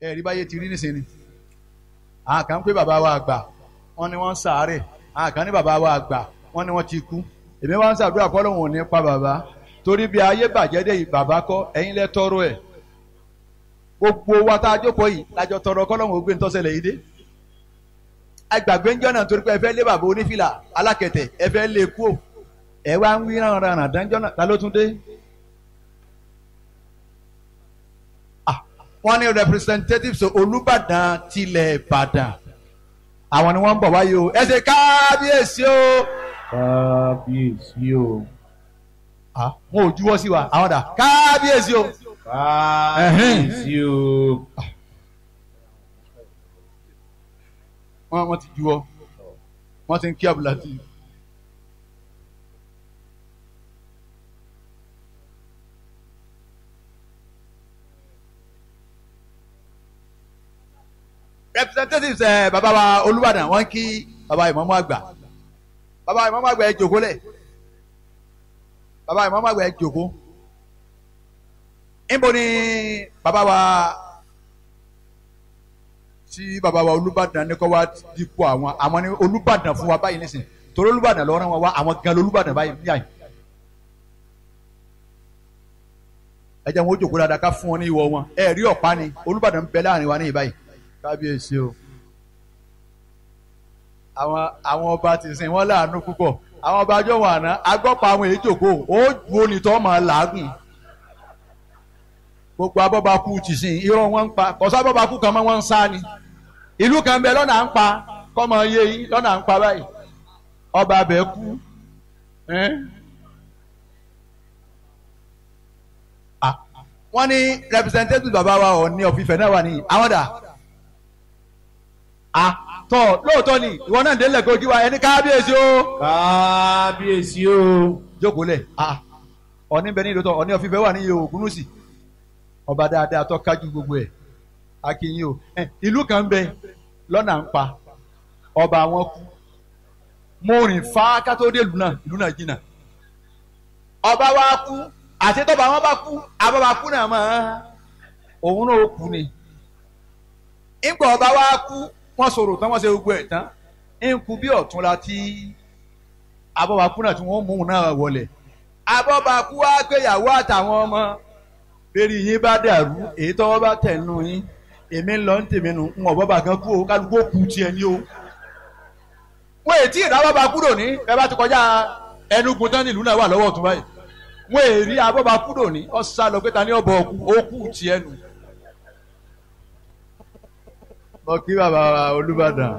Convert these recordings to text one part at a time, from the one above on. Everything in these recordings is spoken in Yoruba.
Ẹ rí báyé ti rí nísìnyí. Àwọn kan ń pè bàbá wa àgbà, wọ́n ní wọ́n ń sàárẹ̀. Àwọn kan ní bàbá wa àgbà, wọ́n ní wọ́n ti kú. Èmi wá ń ṣàdúrà kọ́lọ́hún ò ní pa bàbá. Torí bí ayé bàjẹ́ dé yìí, bàbá kọ́, ẹ̀yin lẹ tọrọ ẹ̀. Gbogbo wa tá a jókòó yìí, lájọ tọrọ kọ́lọ́hún ó gbé ń tọ́sẹ̀lẹ̀ yìí dé. Agbàgbé ń jọ́nà torí pé ẹ fẹ́ lé bàbá onífìlà alákẹ̀tẹ̀, ẹ fẹ́ lé kú. Ẹ wá ń wí rànràn dánjọ́nà, ta ló tún dé? Wọ́n ní representatives Olúbàdàn tilẹ̀ Ìbàdàn, àwọn ni wọ́n ń bọ̀ wáyé o. Ẹ ṣe kábíyèsí o. Kábíyèsí o. Wọn ò juwọ́ sí wa, àwọn dà kábíyèsí o. Kábíyèsí o. Wọ́n ti juwọ́, wọ́n ti ń kí abúlé. Representatives bàbá wa Olúbàdàn wọ́n kí bàbá ìmáàmù àgbà. Bàbá ìmáàmù àgbà ẹ jókòó lẹ̀. Bàbá ìmáàmù àgbà ẹ jókòó. Níbo ni bàbá wa tí bàbá wa Olúbàdàn ní kọ́ wá dípò àwọn àwọn ní Olúbàdàn fún wa báyìí nísìnyí. Torí Olúbàdàn lọ́rán wọn wá, àwọn gan lolúbàdàn báyìí ní àyè. Ẹ jẹ́ wọn ó jókòó dáadáa ká fún wọn ní ìwọ wọn. Ẹ rí ọ̀pá ni Olúbàdàn ń bẹ láàrin wa ní ìbáyìí. Kábíyèsí o. Àwọn ọba ti sìn wọ́n láàánú púpọ̀. Àwọn ọba àjọ wọn àná agbọ́pọ̀ àwọn èyí jòkó ó ju onítọ́ máa làágùn. Gbogbo abọ́bakú ti sìn irọ́ wọn ń pa, kọ̀sọ́ abọ́bakú kan mọ́ wọn ń sá ni. Ìlú kan bẹ lọ́nà à ń pa kọ́mọ yé yín lọ́nà à ń pa báyìí. Ọba abẹ kú. Wọ́n ní representative bàbá wa Ọọ̀ni of Ifẹ̀ náà wà ní àwọn dà. Tọ lóòótọ́ ni ìwọ náà délẹ̀ kó kí wa ẹni kábíyèsí o. Kábíyèsí o. Jókòó lẹ̀. Ọ̀ní bẹ ní ìlú tọ Ọọ̀ni of Ifẹ̀ wà ní iye Ògúnúsì. Ọba dáadáa tó kájú gbogbo ẹ̀. Akínyìn o. Ìlú kan bẹ lọ́nà ń pa ọba wọn kú. Mo rìn fá kátó dé ìlú náà, ìlú náà jìnnà. Ọba wa kú, àti tọ́ba wọn bá kú, àbábà kú náà mọ́ òun náà ó kú ni. Ńgbà ọba wa kú, wọ́n sọ̀rọ̀ tán, wọ́n ṣe gbogbo ẹ̀ tán. Ń kú bí ọ̀tún la tí abọ́bakú náà tí wọ́n mú un náà wọlé. Abọ́bakú wá gbéyàwó àtàwọn ọmọ. Bẹ́ẹ̀ni yín bá dàrú, èyí tọ́wọ́ bá tẹ̀ nù yín. Èmi ń lọ ń tèmi nù, ń wọ̀ bọ́bà kan kú o, kálukú ó kú tiẹ̀ ní o. Wọ́n ètí ìdábọ́bakú dò ní, ẹ bá ti kọjá Ẹnugu tán ní ìlú náà wà lọ́wọ́ ọ̀tún báyìí. Wọ́n èrí abọ́bakú dò ní, ọ sá lọ pé ta ní ọ̀bọ̀ ó kú tiẹ̀ nù. Mo kí bàbá wa Olúbàdàn,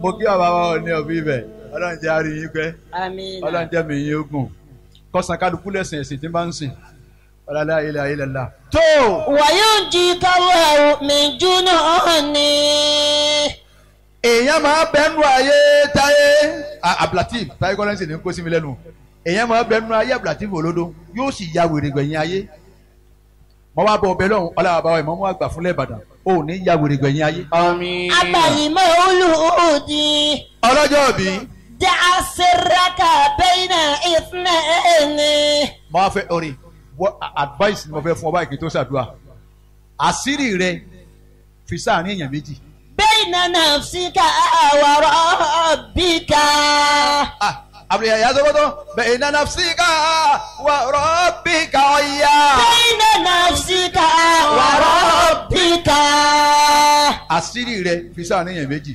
mo kí bàbá wa Ọọ̀ni of Ifẹ̀, Ọlọ́run jẹ́ àárín yín pẹ́, Ọlọ́run jẹ́ mi yín ogun, kọ́sàn kálukú lẹ́sìn ẹ̀sìn tí ń bá ń sìn, ọlọ́lá ilẹ̀ ilẹ̀ la. Tó. Wàyọ̀njì káwọ́ mi jóná ọ̀hún-ní. Èèyàn máa bẹnu ayé táyé Abdulateef táyé kọ́lẹ́nsì ní kó sí mi lẹ́nu. Èèyàn máa bẹnu ayé Abdulateef olódó yóò sì ya wèrè gbẹ̀yìn ayé. Mo wá bọ ọbẹ̀ lọ́hùn ọlọ́wà bá wa ìmọ̀mú àgbà fúnlẹ̀ Ìbàdàn ò ní ya wèrè gbẹ̀yìn ayé. Àmín. Abalima olùdí. Ọlọ́jọ́ bí. Dá siraka bẹ́ẹ̀nà ìfúnná ẹni. Mo wá fẹ́ orin advice ni mo fẹ́ fún ọ báyìí kí n tó ṣàdúrà. Àṣírí rẹ fi sáàrin èèyàn méjì. Bẹ́ẹ̀nà nàfsíkà wa rabbika. Àbúrò yàrá sọ́kọ́tọ̀ bẹ́ẹ̀nà nàfsíkà wa rabbika ọ̀yà. Bẹ́ẹ̀nà nàfsíkà wa rabbika. Àṣírí rẹ fi sáàrin èèyàn méjì.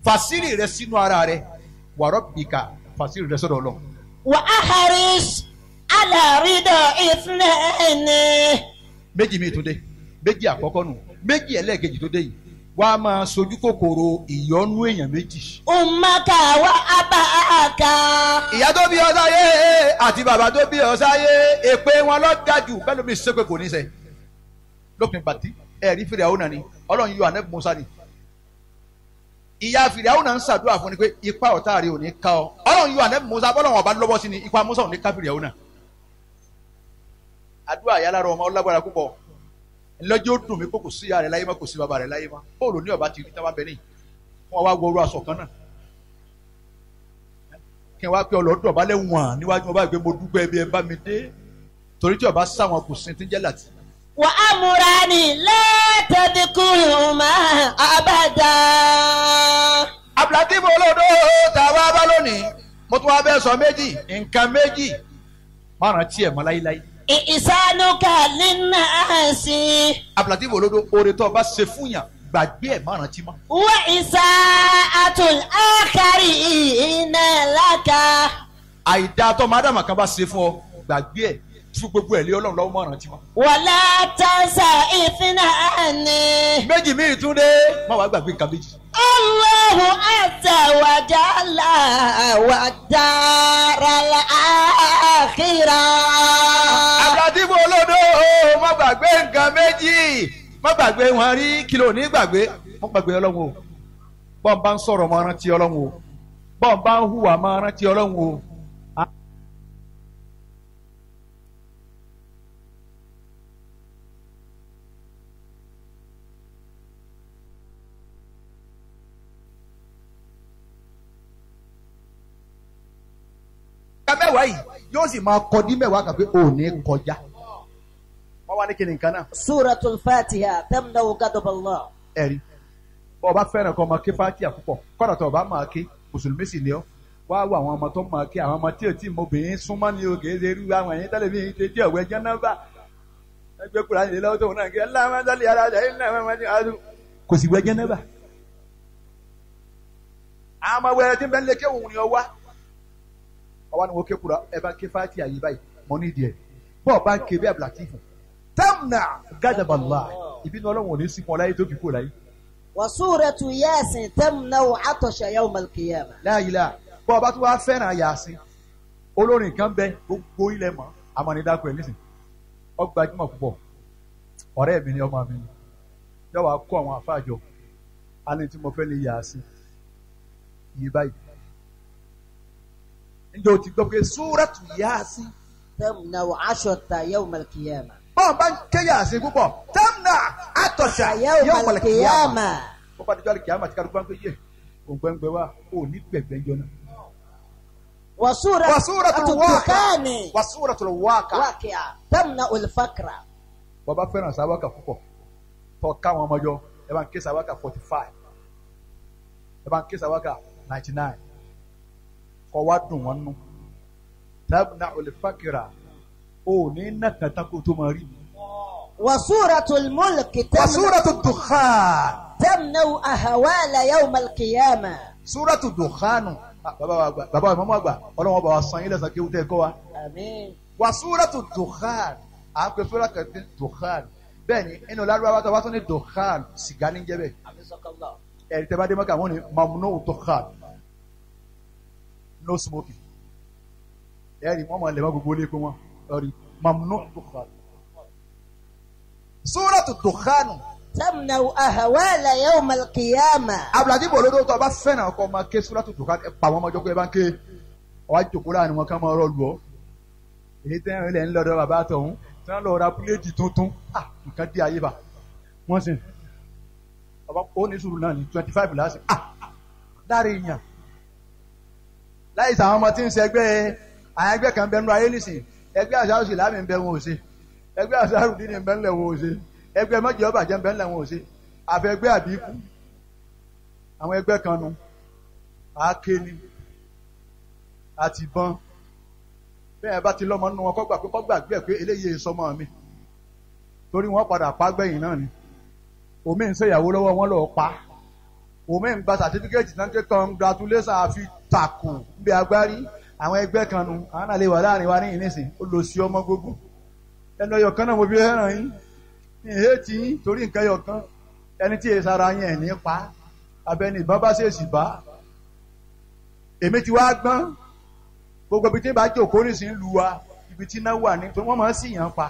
Fàṣírí rẹ sínú ara rẹ wa rabbika fàṣírí rẹ sọ́dọ̀ Ọlọ́run. Wa ahris ala rida ithnayni. Méjì mi tún dé, méjì àkọ́kọ́ nù, méjì ẹlẹ́ẹ̀kejì tó dé yìí. Wá máa sojú kòkòrò ìyọ́nú èèyàn méjì. Ummaka wa abaka. Ìyá tó bí ọ sáyé àti bàbá tó bí ọ sáyé èpè wọn lọ ga jù bẹ́ẹ̀ ló mi ṣépè kò ní ṣe. Lópin bàtí ẹ̀rí Fìràwọ́nà ni Ọlọ́run yọ ànẹ́bù Musa ni. Ìyá Fìràwọ́nà ń ṣàdúrà fún ni pé ipa ọ̀tá rẹ̀ ò ní ká ọ. Ọlọ́run yọ ànẹ́bù Musa bọ́lọ́run ọba lọ́wọ́ sí ni ipa Musa ò ní ká Fìràwọ́nà. Àdúrà yà lára ọmọ ọlágbára púpọ̀. Lọ́jọ́ ó dùn mí kó kò sí ìyá rẹ̀ láyé mọ́ kò sí bàbá rẹ̀ láyé mọ́ bóòlù ní ọba ti rí táwa bẹ ní wọn wá wọrú aṣọ kan náà kí n wá pé ọlọ́dún ọba lẹ́wọ̀n níwájú ọba ìgbé mo dúpẹ́ bí ẹ bá mi dé torí tí ọba sáwọn kò sin tí ń jẹ́ láti. وأمران لا تذكرهما أبدا. Abdulateef olódò tàwa bá lónìí mo tún wá bẹ́ẹ̀ sọ méjì nǹkan méjì má rántí ẹ̀ mọ́ láíláí. إحسانك للناس. Abdulateef olódò oore tó o bá ṣe fún yàn gbàgbé ẹ̀ má rántí mọ́. وإساءة الآخرين لك. Àìdáa tó máa dàmà kan bá ṣe fún ọ gbàgbé ẹ̀ fún gbogbo ẹ̀ lé Ọlọ́run lọ́wọ́ má rántí mọ́. ولا تنس اثنان. Méjì míì tún dé má wàá gbàgbé nǹkan méjì. الله عز وجل والدار الآخرة. Abdulateef olódò má gbàgbé nǹkan méjì má gbàgbé wọn rí kí ló ní gbàgbé má gbàgbé Ọlọ́run o. Bọ́n bá ń sọ̀rọ̀ máa rántí Ọlọ́run o. Bọ́n bá ń hùwà máa rántí Ọlọ́run o. Nǹkan mẹ́wàá yìí yóò sì máa kọ dín mẹ́wàá kan pé ò ní kọjá. Wọ́n wá ní kí ni nǹkan náà. سورة الفاتحة تمنع غضب الله. Ẹ̀rí bọ́ ọ bá fẹ́ràn kọ́ ọmọ ké fátíà púpọ̀ kọ́dà tó o bá máa ké mùsùlùmí sì ni ọ́ wá wọ àwọn ọmọ tó máa ké àwọn ọmọ tí ò tí mo bìnrin súnmọ́ ni o kìí ṣe irú àwọn ẹ̀yìn tẹ́lẹ̀ mi ṣe tí ọ̀wẹ́ jẹ́ nọ́mbà ẹgbẹ́ kúrò àyè lọ́wọ́ tó náà kí ẹ láwọn sálẹ̀ ara rẹ̀ ẹ̀ náà wọ́n ti kò sì wẹ́ jẹ́ nọ́mbà. Àwọn ọmọ wẹrẹ tí ń bẹ ń lé kéwòn ni ọ wá ọwọ́ ni wọ́n ké kúrò ẹ bá ké fátíà yìí báyìí mọ ní ìdí ẹ̀ bọ́ọ̀ bá ń ké bí Abdulateef tẹ́mùnà gádàbàlá ìbínú Ọlọ́run ò ní sí fún ọ láyé tó fi kúrò láyé. وسورة ياسين تمنع عطش يوم القيامة. Láyìlá bọ́ ọba tó wá fẹ́ràn Yásìn olórin kan bẹ gbogbo ilẹ̀ mọ́ amọ̀nìdàkọ̀ ẹ̀ nísìn ọgbàjúmọ̀ púpọ̀ ọ̀rẹ́ mi ni ọmọ mi ni yóò wá kó àwọn àfáàjọ á ní tí mo fẹ́ lè Yásìn yìí báyìí ǹjẹ́ o ti gbọ́ pé Súrátù Yásìn تمنع عطش يوم القيامة. bọ́ọ̀ bá ń ké Yásìn púpọ̀ tẹ́mnà àtọ̀ṣà يوم yawmal qiyamah القيامة. bó bá dijọ́ àlùkìyámà tí kálukú bá ń pè yé òǹgbẹ́ngbẹ́ wa ò ní gbẹ̀gbẹ́ jọ náà. وسورة Wasuratul Waqi'a الدخان Wasuratul Waqi'a. واقعة تمنع الفقر. Bàbá fẹ́ràn sáwákà púpọ̀ tọ́ káwọn ọmọ jọ ẹ bá ń ké sáwákà 45 ẹ bá ń ké sáwákà 99 kọ́ wá dùn wọ́n nú. Tábìnà olùfàkìrà ò ní nàkàtà kó tó máa rí mi. وسورة الملك تمنع Wasuratud Dukhan تمنع أهوال يوم القيامة. Suratu Dukhanu bàbá wa àgbà bàbá wa ìmọ̀mọ́ àgbà ọlọ́wọ́n bá wa san yín lẹ́sàn-án kéwú tẹ́ ẹ kọ́ wa. آمين. Wasuratu Dukhan à ń pè sura kan ní Dukhan bẹ́ẹ̀ ni inú lárúbáwá tó bá tún ní Dukhan sìgá ní jẹ́ bẹ́ẹ̀. حفظك الله. Ẹ̀rí tẹ́ bá dé Mẹ́kà wọ́n ní mamnu dukhan no smoking ẹ̀rí wọ́n mọ̀ lẹ́mọ́ gbogbo ilé pé wọ́n ẹ̀rí mamnu dukhan. Suratu Dukhanu تمنع أهوال يوم القيامة. Abdulateef olódó tó o bá fẹ́ràn ọkọ máa ké Suratu Dukhan ẹ pa àwọn ọmọjọ́ pé ẹ bá ń ké ọwá jòkó láàrin wọn ká máa rọ lù ọ́ èyí tẹ́ ń lẹ̀ ń lọ́dọ̀ bàbá tọ̀hún tí wọ́n lọ ra píléètì tuntun ah nǹkan dé ayé bá wọ́n sì bàbá ó ní sùúrù náà ní 25 láti ah dáre ìyàn láì sàwọn ọmọ tí ń ṣẹgbẹ́ àwọn ẹgbẹ́ kan bẹnu ayé nìsín ẹgbẹ́ àṣàrò sì láàmì ń bẹ wọn ò ṣe ẹgbẹ́ àṣàrò dín ní ń bẹ ńlẹ̀ wọn ò ṣe ẹgbẹ́ mọ́jọ́ bàjẹ́ ń bẹ ńlẹ̀ wọn ò ṣe àfẹgbẹ́ àbíkú àwọn ẹgbẹ́ kan nu àáké ni àti ìbọn bẹ́ẹ̀ bá ti lọ́mọ nínú wọn kọ́ gbà pé kọ́ gbàgbé ẹ̀ pé eléyìí èso ọmọ mi torí wọ́n padà pa gbẹ̀yìn náà ni omi ń ṣèyàwó lọ́wọ́ wọn lọ́ọ́ pa omi ń gba sàtífíkẹ́ẹ̀tì náà ké congratulation àfi takò bí agbárí àwọn ẹgbẹ́ kan nu àwọn náà lè wà láàrin wa ní ìnísìn ó lọ sí ọmọ gbogbo ẹnu ọyọ kan náà mo fi fẹ́ràn yín ìhé tí yín torí nǹkan ẹyọ kan ẹni tí èsì ara yín ẹ̀ ní pa abẹni ìbọn bá ṣèṣì bá èmi ti wá gbọ́n gbogbo ibi tí bá jòkó nísìn lu wa ibi tí iná wà ní torí wọ́n máa ń sì yàn pa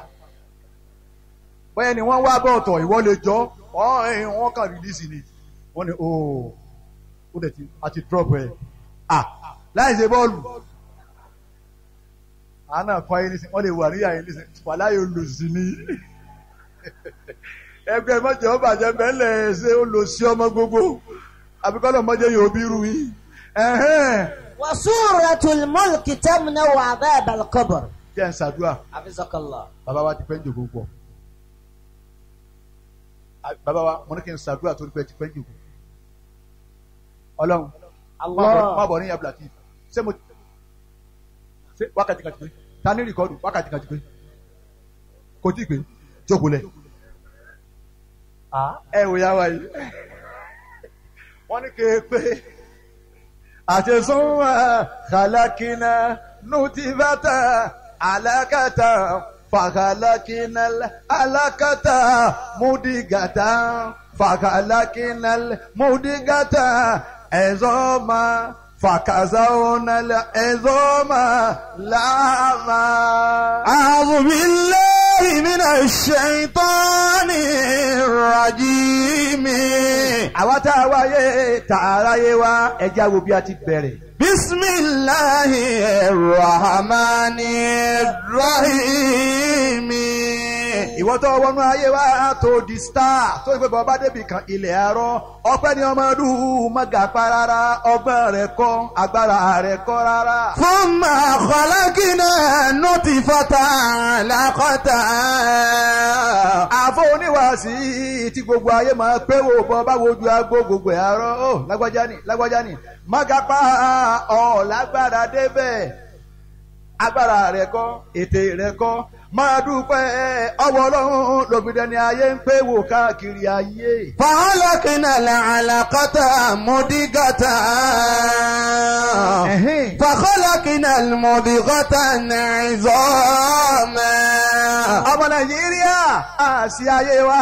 bóyá ni wọ́n wá bọ̀ ọ̀tọ̀ ìwọ lè jọ ọ́ ẹ̀yìn wọ́n kàn rìlíìsì ni wọ́n ní ooo ó dẹ̀ ti àti drop ẹ̀ à láì ṣe bọ́ọ̀lù àánà kọ́ ayé nísìn wọ́n lè wà níyà yín nísìn wà láyé olùsí ni ẹgbẹ́ mọ́jọ́ bàjẹ́ bẹ́lẹ̀ ṣe olùsí ọmọ gbogbo àbíkọ́lọ̀ mọ́jọ́ yóò bí irú yín. وسورة الملك تمنع عذاب القبر. Jẹ́ ń ṣàdúrà. حفظك الله. Bàbá wa ti pẹ́ ń jòkó pọ̀. Bàbá wa mo ní kí n ṣàdúrà torí pé ti pẹ́ jù. Ọlọ́run má bọ̀ ní Abdulateef. Ṣé mo ṣe wákàtí kan ti pé? Ta ní rìkọ́dù wákàtí kan ti pé? Kò tí ì pé, jókòó lẹ̀. Ẹ wò yá wa yìí. Wọ́n ní kéèpé àti súnmọ́ kàlákínà nùtìbátà alákàtà fàkàlákínà alákàtà múdìgàtà fàkàlákínà múdìgàtà ẹ̀zọ́mà fàkàzáwọ́nà ẹ̀zọ́mà láàmà. أعوذ بالله من الشيطان الرجيم. Àwa tá a wáyé tààráyé wa ẹja wo bí a ti bẹ̀rẹ̀. بسم الله الرحمن الرحيم. Ìwọ tó wọnú ayé wa tó di star tó ìpè bọ́ bá débi kan ilẹ̀ arọ́ ọpẹ́ ni ọmọ ọdún mọ́gà pa rárá ọgbọ́n rẹ̀ kọ́ agbára rẹ̀ kọ́ rárá. ثم خلقنا نطفة علقة. Àfọ oníwàásí tí gbogbo ayé máa pé wò bọ́ bá wojú agbó gbogbo ẹ̀ arọ́ ó lágbájá ni lágbájá ni mọ́gà pa ọ̀ lágbára débẹ̀ agbára rẹ̀ kọ́ ètè rẹ̀ kọ́ máa dúpẹ́ ọwọ́ Ọlọ́run lògbìdẹni ayé ń pé wò káàkiri ayé. فخلقنا العلقة مضغة. فخلقنا المضغة عظاما. Ọmọ Nàìjíríà àṣì ayé wa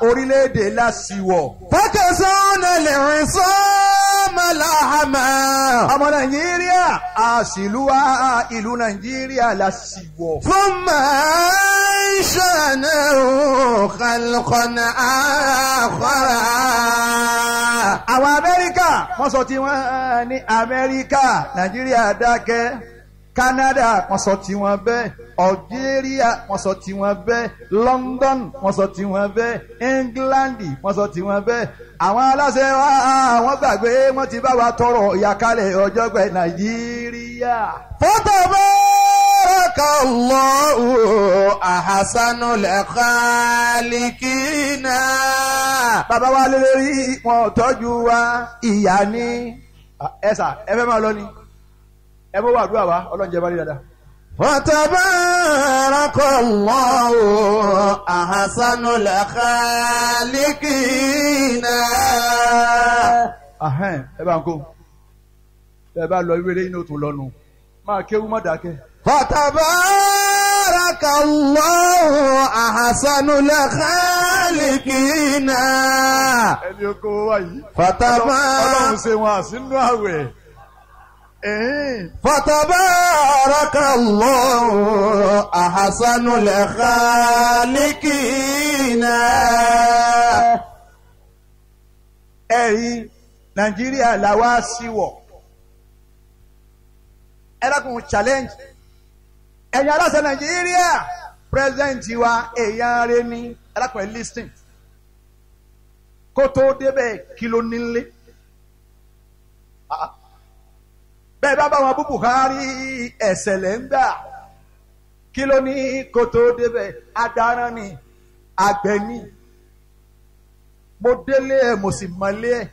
orílẹ̀-èdè láṣìwọ̀. فكسونا العظام لحما. Ọmọ Nàìjíríà àṣìlú wa ìlú Nàìjíríà láṣìwọ̀. ثم أنشأناه خلقا آخر. Àwọn Amẹ́ríkà wọ́n sọ tiwọn ní Amẹ́ríkà, Nàìjíríà dákẹ́. Canada wọ́n sọ tiwọn bẹ́ẹ̀, Algeria wọ́n sọ tiwọn bẹ́ẹ̀, London wọ́n sọ tiwọn bẹ́ẹ̀, England wọ́n sọ tiwọn bẹ́ẹ̀. Àwọn aláṣẹ wa wọ́n gbàgbé wọ́n ti bá wa tọrọ ìyàkálẹ̀ ọjọ́ pẹ̀ Nàìjíríà. فتبارك الله أحسن الخالقين. Bàbá wa lélẹ́rí wọn ò tọ́jú wa ìyá ní ẹ̀sà ẹ fẹ́ máa lọ ni ẹ bó wà àdúrà wa Ọlọ́run jẹ́ bá rí dáadáa. فتبارك الله أحسن الخالقين. Ahẹ́n, ẹ bá ń kó ẹ bá lọ ìwé inú tó lọ́nu máa kéwú má dákẹ́. فتبارك الله أحسن الخالقين. Ẹni oko wa yìí فتبارك Ọlọ́run ṣe wọn àsínú àwẹ̀. فتبارك الله أحسن الخالقين. Ẹ̀rí Nàìjíríà làwa síwọ̀ ẹ dákun challenge ẹ̀yin aláṣẹ Nàìjíríà president wa èèyàn rẹ ní ẹ dákun ẹ listen kó tó débẹ̀ kí ló nílé bẹ́ẹ̀ bá bá wọn bú Buhari ẹ̀sẹ̀ lẹ́ ń gbà kí ló ní kó tó débẹ̀ adarán ni àgbẹ̀ ni mo délé ẹ̀ mo sì mọ̀lé ẹ̀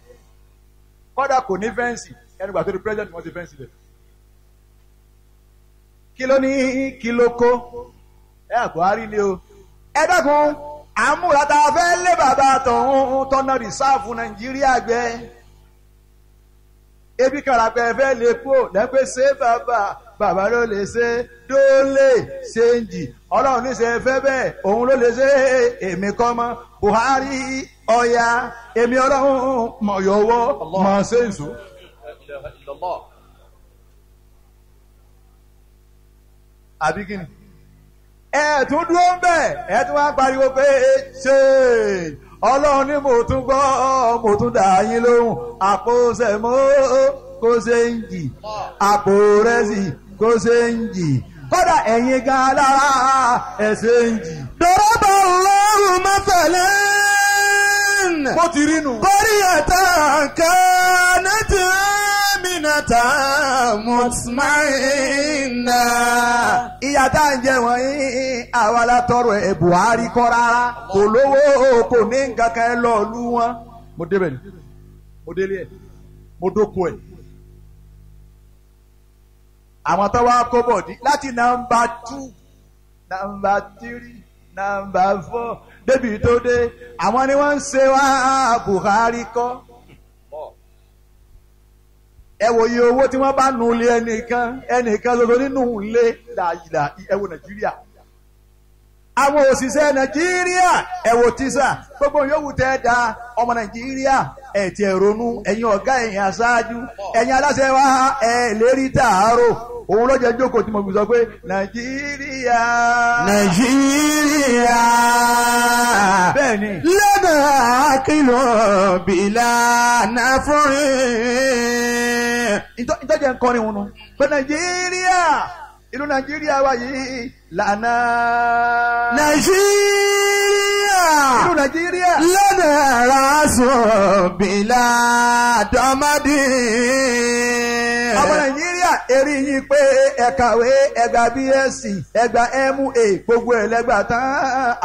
kọ́dà kò ní fẹ́ǹsì ẹnu gbà tó di president wọ́n ti fẹ́ǹsì bẹ̀. Kí ló ní kí ló kó ẹ Buhari ni o ẹ dákun àmúra tá a fẹ́ lé bàbá tọ̀hún tọ́nà rìsáàfù Nàìjíríà gbẹ ebi karapẹ fẹ́ lè kú lẹ́pẹ́ ṣé bàbá bàbá ló lè ṣe dólè ṣéǹjì Ọlọ́run ní ṣe fẹ́ bẹ́ẹ̀ òun ló lè ṣe èmi kọ́ mọ́ Buhari ọ̀ya èmi Ọlọ́run mọ̀ yọ̀wọ́ mọ̀ ṣe ń sùn. Àbí kí ni ẹ tún dúró ń bẹ̀ ẹ tún wá pariwo pé ṣe Ọlọ́run ní mo tún gbọ́ mo tún dà yín lóhùn àpò sẹ̀mó kó ṣe ń jì àpò rẹ́sì kó ṣe ń jì kódà ẹ̀yin gan alára ẹ̀ ṣe ń jì. ضرب الله مثلا Bó ti rí nù. قرية كانت آمنة Madinata mutmainna. Ìyà tá à ń jẹ wọ̀nyí àwa la tọrọ ẹ̀ Buhari kọ́ rárá kò lówó kò ní nǹkan kan ẹ lọ́ọ́ lú wọn. Mo débẹ̀ ni mo délé ẹ̀ mo dóko ẹ̀. Àwọn tó wá kó bọ̀ dí láti nọ́mbà 2 nọ́mbà 3 nọ́mbà 4 débi tó dé àwọn ni wọ́n ń ṣe wá Buhari kọ́. Ẹ wo iye owó tí wọ́n bá nu ilé ẹnìkan ẹnìkan ṣoṣo nínú ilé làyìlà ẹ wo Nàìjíríà. Àwọn òṣìṣẹ́ Nàìjíríà ẹ wo tíṣà gbogbo yòówù tẹ́ da ọmọ Nàìjíríà ẹ ti ẹ̀ ronú ẹ̀yin ọ̀gá ẹ̀yin aṣáájú ẹ̀yin aláṣẹ wa ẹ̀ lérí tààrọ̀ òun ló jẹ́ jókòó tí mo fi sọ pé Nàìjíríà. Nàìjíríà. Bẹ́ẹ̀ ni. Lọ́nà àkìlọ̀ bìlà náfọ̀rin. Ìtọ́jẹ́ ń kọrin wọn nù. Pé Nàìjíríà ìlú Nàìjíríà wà yìí lànà. Nàìjíríà. Ìlú Nàìjíríà. Lọ́nà raṣọ bìlà dọ́mọdé. Ọmọ Nàìjíríà eri yín pé ẹ kàwé ẹ gba BSc ẹ gba MA gbogbo ẹ lẹ́gbàá tán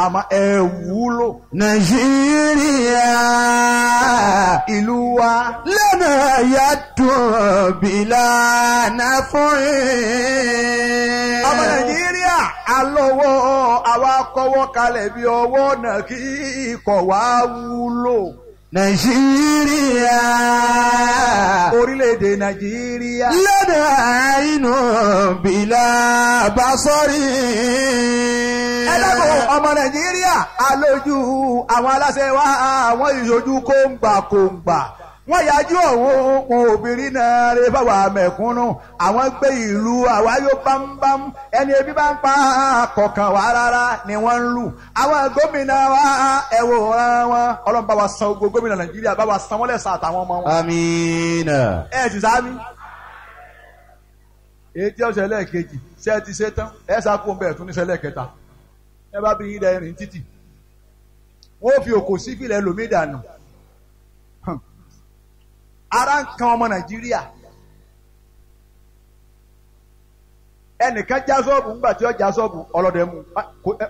àmọ́ ẹ wúlò. Nàìjíríà. Ìlú wa. Lọ́nà yàtọ̀ bìlà náfọ̀rin. Ọmọ Nàìjíríà alọ́wọ́ àwa kọ́wọ́ kalẹ̀ bí ọwọ́ náà kí ikọ̀ wá wúlò. Nàìjíríà. Orílẹ̀-èdè Nàìjíríà. Lọ́nà àìnà bìlà basọ́rí. Ẹ dákun ọmọ Nàìjíríà alójú àwọn aláṣẹ wa àwọn ìṣojú kóńgbà kóńgbà. Wọ́n yájú ọ̀hún wọn obìnrin náà rẹ fáwọn àmẹ̀kúnnù àwọn gbé ìlú àwáyó bámbám ẹni ebi bá ń pa kọ̀ọ̀kan wá rárá ni wọ́n ń lù àwọn gómìnà wa ẹ̀wò ràn wọn Ọlọ́run bá wa san gbogbo gómìnà Nàìjíríà bá wa san wọ́n lẹ́san àtàwọn ọmọ wọn. Àmín. Ẹ ti sáámi. Èyí tí ọ̀sẹ̀ lẹ́ẹ̀kejì ṣé ẹ ti ṣe tán ẹ sá kó bẹ́ẹ̀ tún níṣẹ́ lẹ́ẹ̀kẹta ẹ bá bí yín rìn títì wọ́n fi òkò sífìlẹ̀ lómi dànù. Ara ń kan ọmọ Nàìjíríà ẹnìkan já sọ́ọ̀bù ńgbà tí ó já sọ́ọ̀bù ọlọ́dẹ mú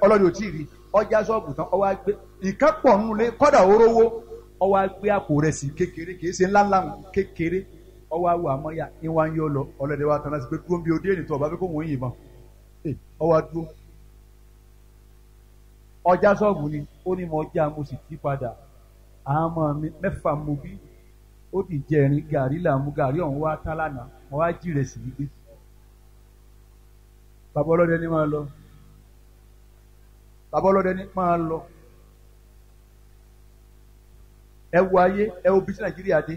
ọlọ́dẹ ò tí ì rí ó já sọ́ọ̀bù tán ó wá gbé ìkan pọ̀ nulẹ̀ kọ́dà orógbó ó wá gbé àpò rẹ̀ sí kékeré kìí ṣe ńláńlá kékeré ó wá wọ àmọ́yà ìwà ń yọ lọ ọlọ́dẹ wa tán láti pé dúró bí odé ènìtọ́ ọba fẹ́ kó wọ́n yìnbọn ó wá dúró ó já sọ́ọ̀bù ni ó ní mo já mo sì ti padà àmọ́ mi mẹ́fà mo bí ó ti jẹrin gàrí là mú gàrí ọ̀hún wá tán lánàá wọ́n wá jìrẹ̀ sí gbé. Bàbá ọlọ́dẹ ní máa lọ. Bàbá ọlọ́dẹ ní máa lọ. Ẹ wo ayé ẹ wo bí sí Nàìjíríà dé.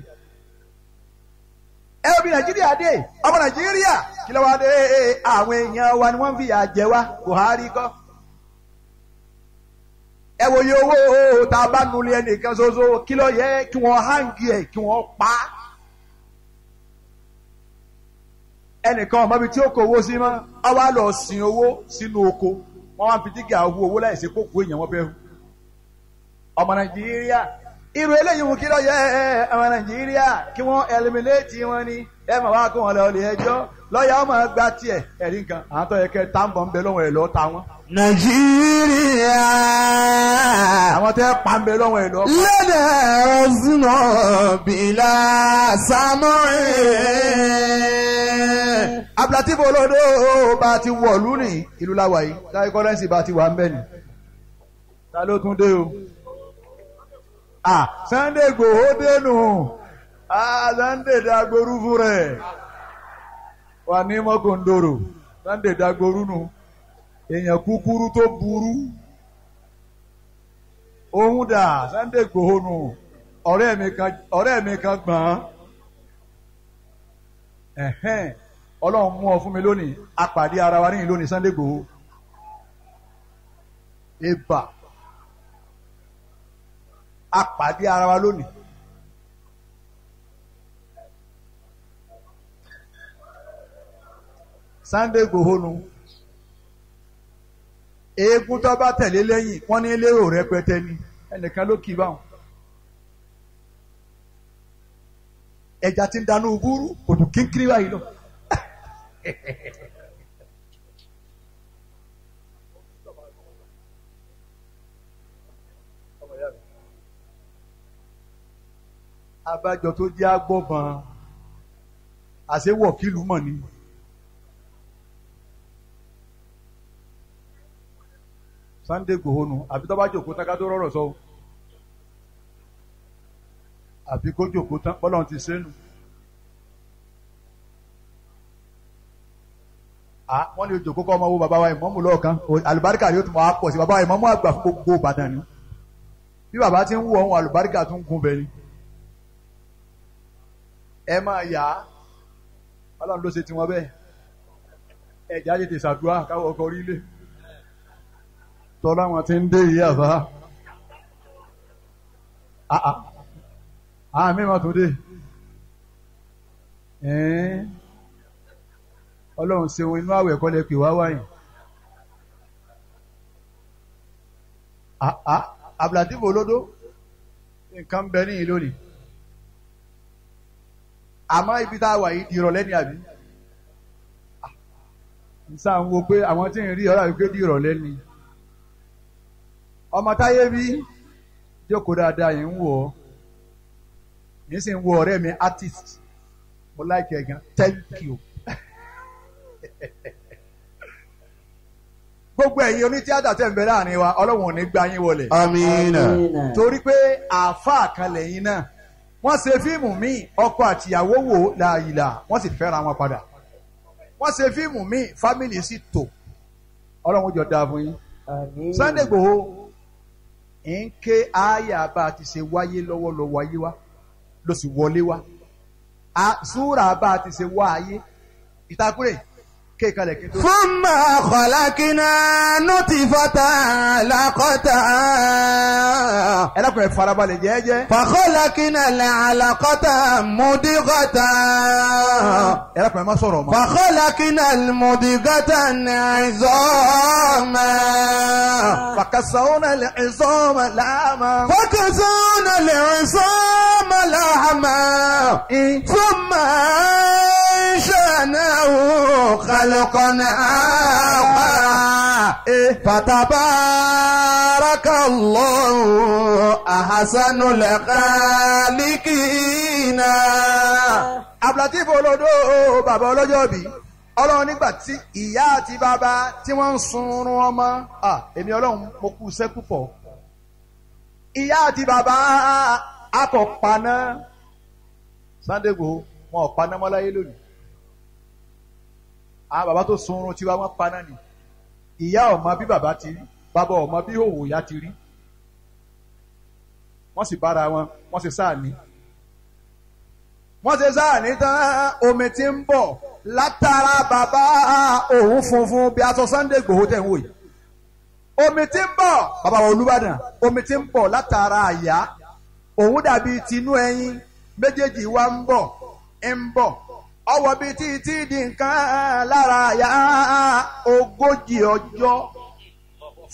Ẹ wo bí Nàìjíríà dé. Ọmọ Nàìjíríà kí ló wá dé? Àwọn èèyàn wa ni wọ́n ń fìyà jẹ wá Buhari kọ́. Ẹ wo iye owó tá a bá nulẹ̀ ẹnìkan ṣoṣo kí ló yẹ kí wọ́n hangi ẹ̀ kí wọ́n pa á. Ẹnìkan ọmọ ibi tí ó kó owó sí mọ́ ọ wá lọ sin owó sínú oko wọ́n wá fi dígà hu owó láì ṣe kókó èèyàn wọ́n fẹ́ hu. Ọmọ Nàìjíríà irú eléyìí wù kí ló yẹ ọmọ Nàìjíríà kí wọ́n eliminate wọn ni ẹ mà wá kó wọn lọ lè ẹjọ́ lọ́ọ̀yà ọmọ gba tiẹ̀ ẹ̀rí nǹkan àwọn tó yẹ kẹ́ táǹbọ̀ ń bẹ lọ́wọ́ ẹ̀ lọ́ọ́ ta wọn. Nàìjíríà. Àwọn tẹ́ pa ń bẹ lọ́wọ́ ẹ̀ lọ́ọ́ pa. Lọ́nà ọ̀sùnà bìlà sámúrìn. Abdulateef Olódó bá ti wọ̀lú ní ìlú láwà yìí táyé kọ́rẹ́nsì bá ti wà ń bẹ̀ ni. Ta ló tún dé o? Sunday Igboho dénú. Sunday dagboru fún rẹ̀. Wà ní mọ́kòndòrò Sunday dagboru nù. Èèyàn kúkúrú tó burú òun dà Sunday Igboho nù ọ̀rẹ́ mi kan gbọ̀n ẹ̀hẹ́n Ọlọ́run mú ọ fún mi lónìí apàdé ara wa níyìn lónìí Sunday Igboho ebà apàdé ara wa lónìí. Sunday Igboho nù eégún tó bá tẹ̀lé lẹ́yìn wọ́n ní lérò rẹpẹtẹ ni ẹnìkan ló kì í báwọn. Ẹja tí ń danú búrú kò dùn kínkínní báyìí lọ. Abájọ tó jẹ́ agbọ́bọ̀n àṣewọ̀ kìlú mọ̀ ni. Sunday Igboho nu àbí tó bá jòkó tán ká tó rọ̀rọ̀ sọ o àbí kó jòkó tán bọ́lọ́run ti sẹ́nu. Wọ́n ní ojòkó kọ́ ọmọ wo bàbá wa ìmọ̀mù lọ́ọ̀kan àlùbáríkà yóò tún máa pọ̀ sí bàbá wa ìmọ̀mù àgbà fún gbogbo Ìbàdàn ni bí bàbá ti ń wù ọ̀hún àlùbáríkà tún gún bẹ́ẹ̀ ni. Ẹ máa yà á Ọlọ́run ló ṣe tiwọn bẹ́ẹ̀ ẹ jáde tètè ṣàdúrà káwọ́ ọkọ̀ orílẹ̀ tọ́lá wọn ti ń dé yìí àbá àmì máa tó dé Ọlọ́run ṣeun inú àwẹ̀ kọ́ lẹ pè wá wáyìn Abdulateef Olódó nǹkan bẹ ní ìlú ni àmọ́ ibi tá a wà yìí di ìrọ̀lẹ́ ni àbí nsáà ń wo pé àwọn tí ń rí ọ̀rọ̀ àbí pé di ìrọ̀lẹ́ ni ọmọ táyé bí jókòó dáadáa yìí ń wò ó yìí sì ń wo ọ̀rẹ́ mi artist mo like ẹ gan thank you. Gbogbo ẹ̀yin onítíátà tẹ̀ ń bẹ láàrin wa Ọlọ́run ò ní gbà yín wọlé. Amina. Torí pé àáfàá kan lẹ́yìn náà wọ́n ṣe fíìmù míì ọkọ àtìyàwó wò láàyìlà wọ́n sì fẹ́ra wọn padà wọ́n ṣe fíìmù míì fámìlì sì tò Ọlọ́run ó jọ dáa fún yín. Sunday Igboho ń ké àyà bá a ti ṣe wáyé lọ́wọ́lọ́wọ́ ayé wa ló sì wọlé wa súrà bá a ti ṣe wá ayé ìtakùrẹ̀ kéèkalẹ̀ kí n tó. Thumma khalaqna nutfata alaqata. Ẹ dákun ẹ farabalẹ̀ jẹ́ẹ́jẹ́. Fa khalaqna al-alaqata mudghata. Ẹ dákun ẹ má sọ̀rọ̀ mọ́. Fa khalaqna al-mudghata 'izama. Fakasawna al-'izama lahma. Fakasawna al-'izama lahma. Thumma ansha'nahu khalqan akhar. Fatabarakallahu ahsanul khaliqina. Abdulateef Olódó bàbá ọlọ́jọ́ bí Ọlọ́run nígbà tí ìyá àti bàbá tí wọ́n ń sunrun ọmọ èmi Ọlọ́run mo kú iṣẹ́ púpọ̀. Ìyá àti bàbá akọ̀paná Sunday Igboho wọn ò paná mọ́ láyé lónìí. Àwọn bàbá tó sunrun tiwa wọn paná ni. Ìyá ọmọ bí bàbá ti rí, bàbá ọmọ bí òwò ìyá ti rí. Wọ́n sì bára wọn, wọ́n sì sáà ní. Wọ́n ṣe sáà ní tán omi tí ń bọ̀ látara bàbá òun funfun bí aṣọ Sunday Igboho tẹ̀ ń wò yìí. Omi tí ń bọ̀ bàbá wa Olúbàdàn omi tí ń bọ̀ látara àyà òun dàbí tinú ẹyin méjèèjì wa ń bọ̀ ń bọ̀ ọwọ́ bíi tí tí di nǹkan lára àyà 40 ọjọ́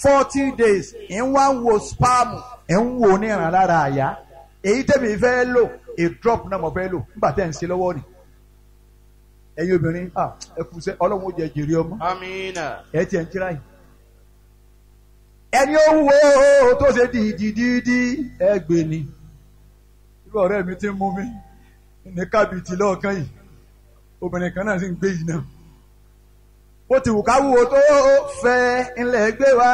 40 days ń wá ń wo spam ń wo níran lára àyà èyí tẹ̀mí fẹ́ lò a drop náà mo fẹ́ lò nígbà tẹ́ ń ṣe lọ́wọ́ ni. Ẹ̀yin obìnrin ẹ kú sẹ́ Ọlọ́run ó jẹ jèrè ọmọ. Amina. Ẹ tiẹ̀ ń tíra yìí. Ẹni ó wúwo tó ṣe dìdìdìdì ẹ gbé ni. Irú ọ̀rẹ́ mi ti ń mú mi ní kábìtì lọ́ọ̀kan yìí. Obìnrin kan náà sì ń gbé yìí náà. Ó ti wù ká wúwo tó fẹ́ ńlẹ̀ gbé wa.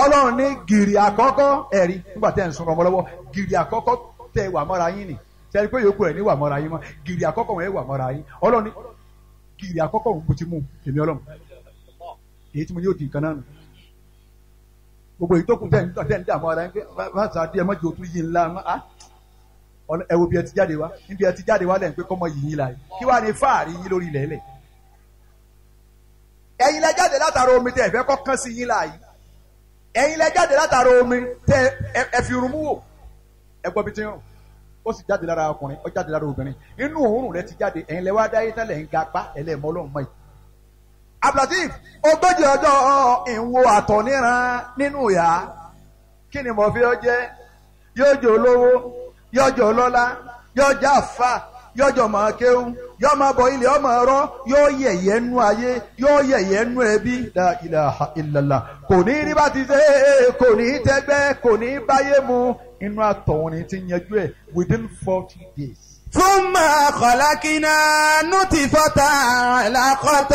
Ọlọ́run ní gìrì àkọ́kọ́ ẹ̀rí nígbà tẹ́ ń sun ọmọ lọ́wọ́ gìrì àkọ́kọ́ tẹ wà mọ́ra yín ni sẹ́ni pé yòókù ẹ̀ ní wà mọ́ra yín mọ́ gìrì àkọ́kọ́ wọn ẹ̀ wà mọ́ra yín Ọlọ́run ní gìrì àkọ́kọ́ òun kò ti mú èmi Ọlọ́run èyí tí mo yóò di nǹkan náà nù gbogbo èyí tó kù tẹ̀ ń dààmú ara yín pé bá a díẹ̀ mọ́jú òtún yìí ńlá ẹ wo bí ẹ ti jáde wá níbi ẹ ti jáde wá lẹ́yìn pé kọ́mọ yìí yín la yìí kí wàá ní fáàrí yín lórí ilẹ̀ ẹlẹ̀ ẹ̀yin lẹ jáde látara omi tẹ ẹ fẹ́ kọ́ kán sí yín la yìí ẹ̀yin lẹ jáde látara omi tẹ ẹ fi rún mú wò ẹ gbọ́ bí ti ń rùn ó sì jáde lára ọkùnrin ó jáde lára obìnrin inú òórùn rẹ ti jáde ẹ̀yin lẹ wá dáyé tẹ́lẹ̀ ń ga pa ẹlẹ́mọ́ ọlọ́run mọ́ yìí. Abdulateef 40 ọjọ́ ìwo àtọ̀ níran nínú ìyá kí ni mo fi ọ jẹ́ yóò jẹ́ olówó yóò jẹ́ ọlọ́lá yóò jẹ́ àfà Yọjọ máa kéwú, yọ máa bọ ilé ọmọ ọ̀rọ̀, yóò yẹ̀yẹ́ nú ayé, yóò yẹ̀yẹ́ nú ẹbí. La ilaha illallah. Kò ní rí bá ti ṣe, kò ní tẹ́gbẹ́, kò ní báyé mu. Inú àtọ̀hún ni ti yanjú ẹ̀ within 40 days. ثم خلقنا نطفة علقة.